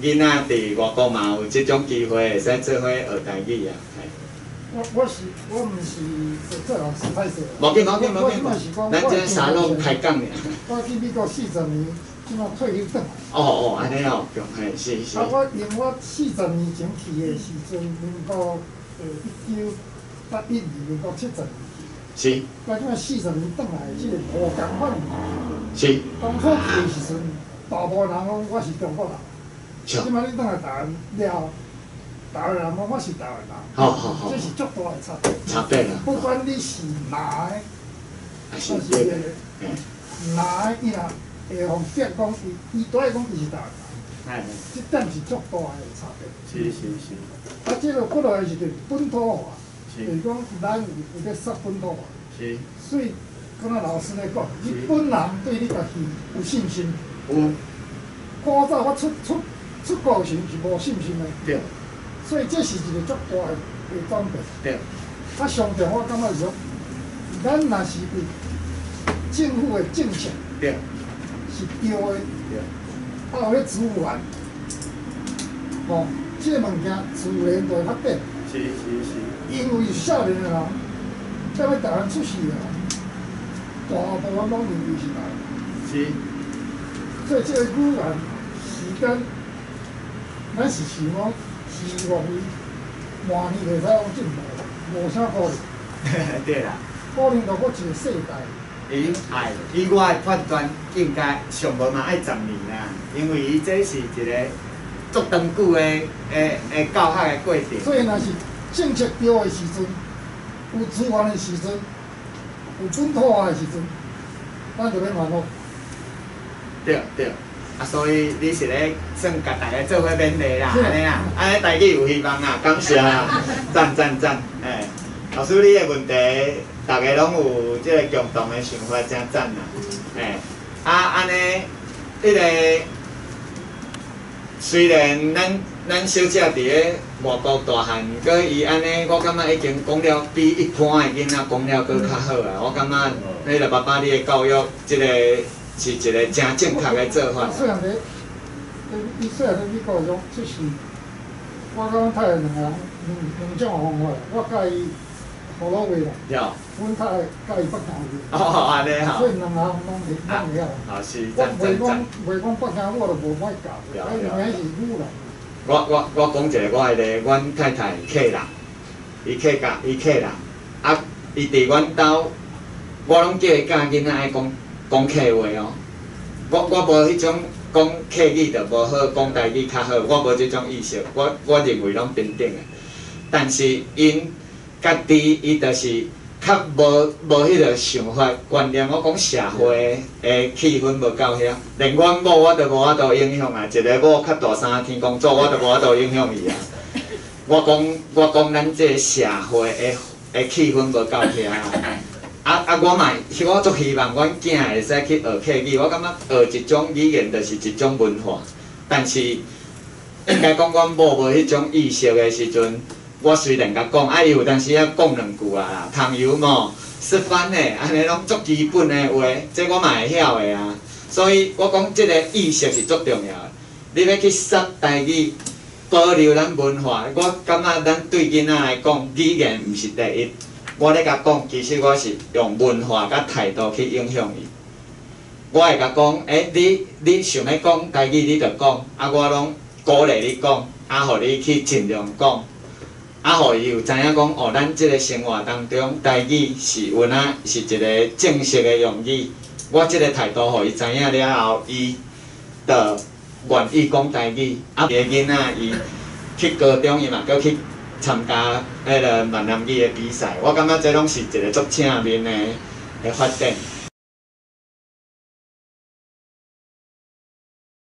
囡仔佇外國嘛有這種機會會使做伙學台語啊。我毋是做老師歹勢。無緊無緊無緊，咱這沙龍開講爾。我去美國40年，這馬退休轉來。哦哦，按呢哦，嘿，是是。啊，我因為我40年前去的時陣，民國1981年，民國70年去。是。我這馬40年轉來，這个無仝款。是。當初去的時陣，大部分人講我是中國人。這馬你轉來台灣了。台灣人講我是台灣人，好好好，這是足大的差別。差別啦。不管你是藍的，還是綠的，藍的伊若會予逼講伊，伊都愛講伊是台灣人。這點是足大的差別。是是是。啊，這个過來是就是本土化，就是講咱有咧說本土化。是。所以，敢若老師咧講，你本人對你家己有信心。有。古早我出國時是無信心的。對。所以這是一個足大的轉變。對。啊，上重我感覺是講，咱若是有政府的政策，是對的，啊，有咧資源，吼，這个物件自然就會發展。是是是。因為少年的人，踮咧台灣出世的人，大部分攏認為是台灣。是。所以這个語言時間，咱是想講。希望伊明年會使講進步，無啥可能。對啦。可能就閣一個世代。對。伊愛，以我的判斷，應該上無嘛愛十年啦，因為伊這是一個足長久的的的教學的過程。所以若是政策對的時陣，有資源的時陣，有本土化的時陣，咱就免煩惱。對對，啊，所以你是咧算共大家做伙勉勵啦，按呢啦，按呢台語有希望啦，感謝啦，讚讚讚，欸，老師你的問題，大家攏有這个共同的想法，誠讚啦，欸，啊按呢，彼个雖然咱小姐佇咧外國大漢，閣伊按呢，我感覺已經講了比一般的囡仔講了閣較好啊，我感覺彼个爸爸你的教育，這个是一个誠正確的做法。細漢佇，伊細漢佇美國時陣出世，我佮阮太太兩个人兩種方法，我教伊河洛話啦，阮太太教伊北京話。哦，按呢吼。所以兩個人攏會曉。啊是，我袂講袂講北京，我就無愛教，因為是女人。我講一个我彼个，阮太太客人，伊客家，伊客人，啊，伊佇阮兜，我攏叫伊教囡仔愛講講客話哦。我無彼種講客語就無好，講台語較好，我無這種意識，我認為攏平等的。但是𪜶家己伊就是較無彼个想法觀念，我講社會的氣氛無夠遐，連阮某我都無法度影響啊！一个某較大三天公祖，我都無法度影響伊啊。我講咱這个社會的氣氛無夠遐。啊！我嘛，我足希望阮囝會使去學客語。我感覺學一種語言就是一種文化，但是應該講阮某無彼種意識的時陣，我雖然共講，啊，伊有當時仔講兩句啊，朋友嘛，食飯的，按呢攏足基本的話，這我嘛會曉的啊。所以我講這个意識是足重要的。你欲去學台語，保留咱文化，我感覺咱對囡仔來講，語言毋是第一。我咧共講，其實我是用文化佮態度去影響伊。我會共講，欸，你想欲講台語，你就講，啊，我攏鼓勵你講，啊，予你去盡量講，啊，予伊有知影講，哦，咱這个生活當中，台語是有哪是一个正式的用語。我這个態度予伊知影了後，伊就願意講台語。啊，伊的囡仔伊去高中，伊嘛閣去參加彼个閩南語的比賽，我感覺這攏是一个足正面的發展。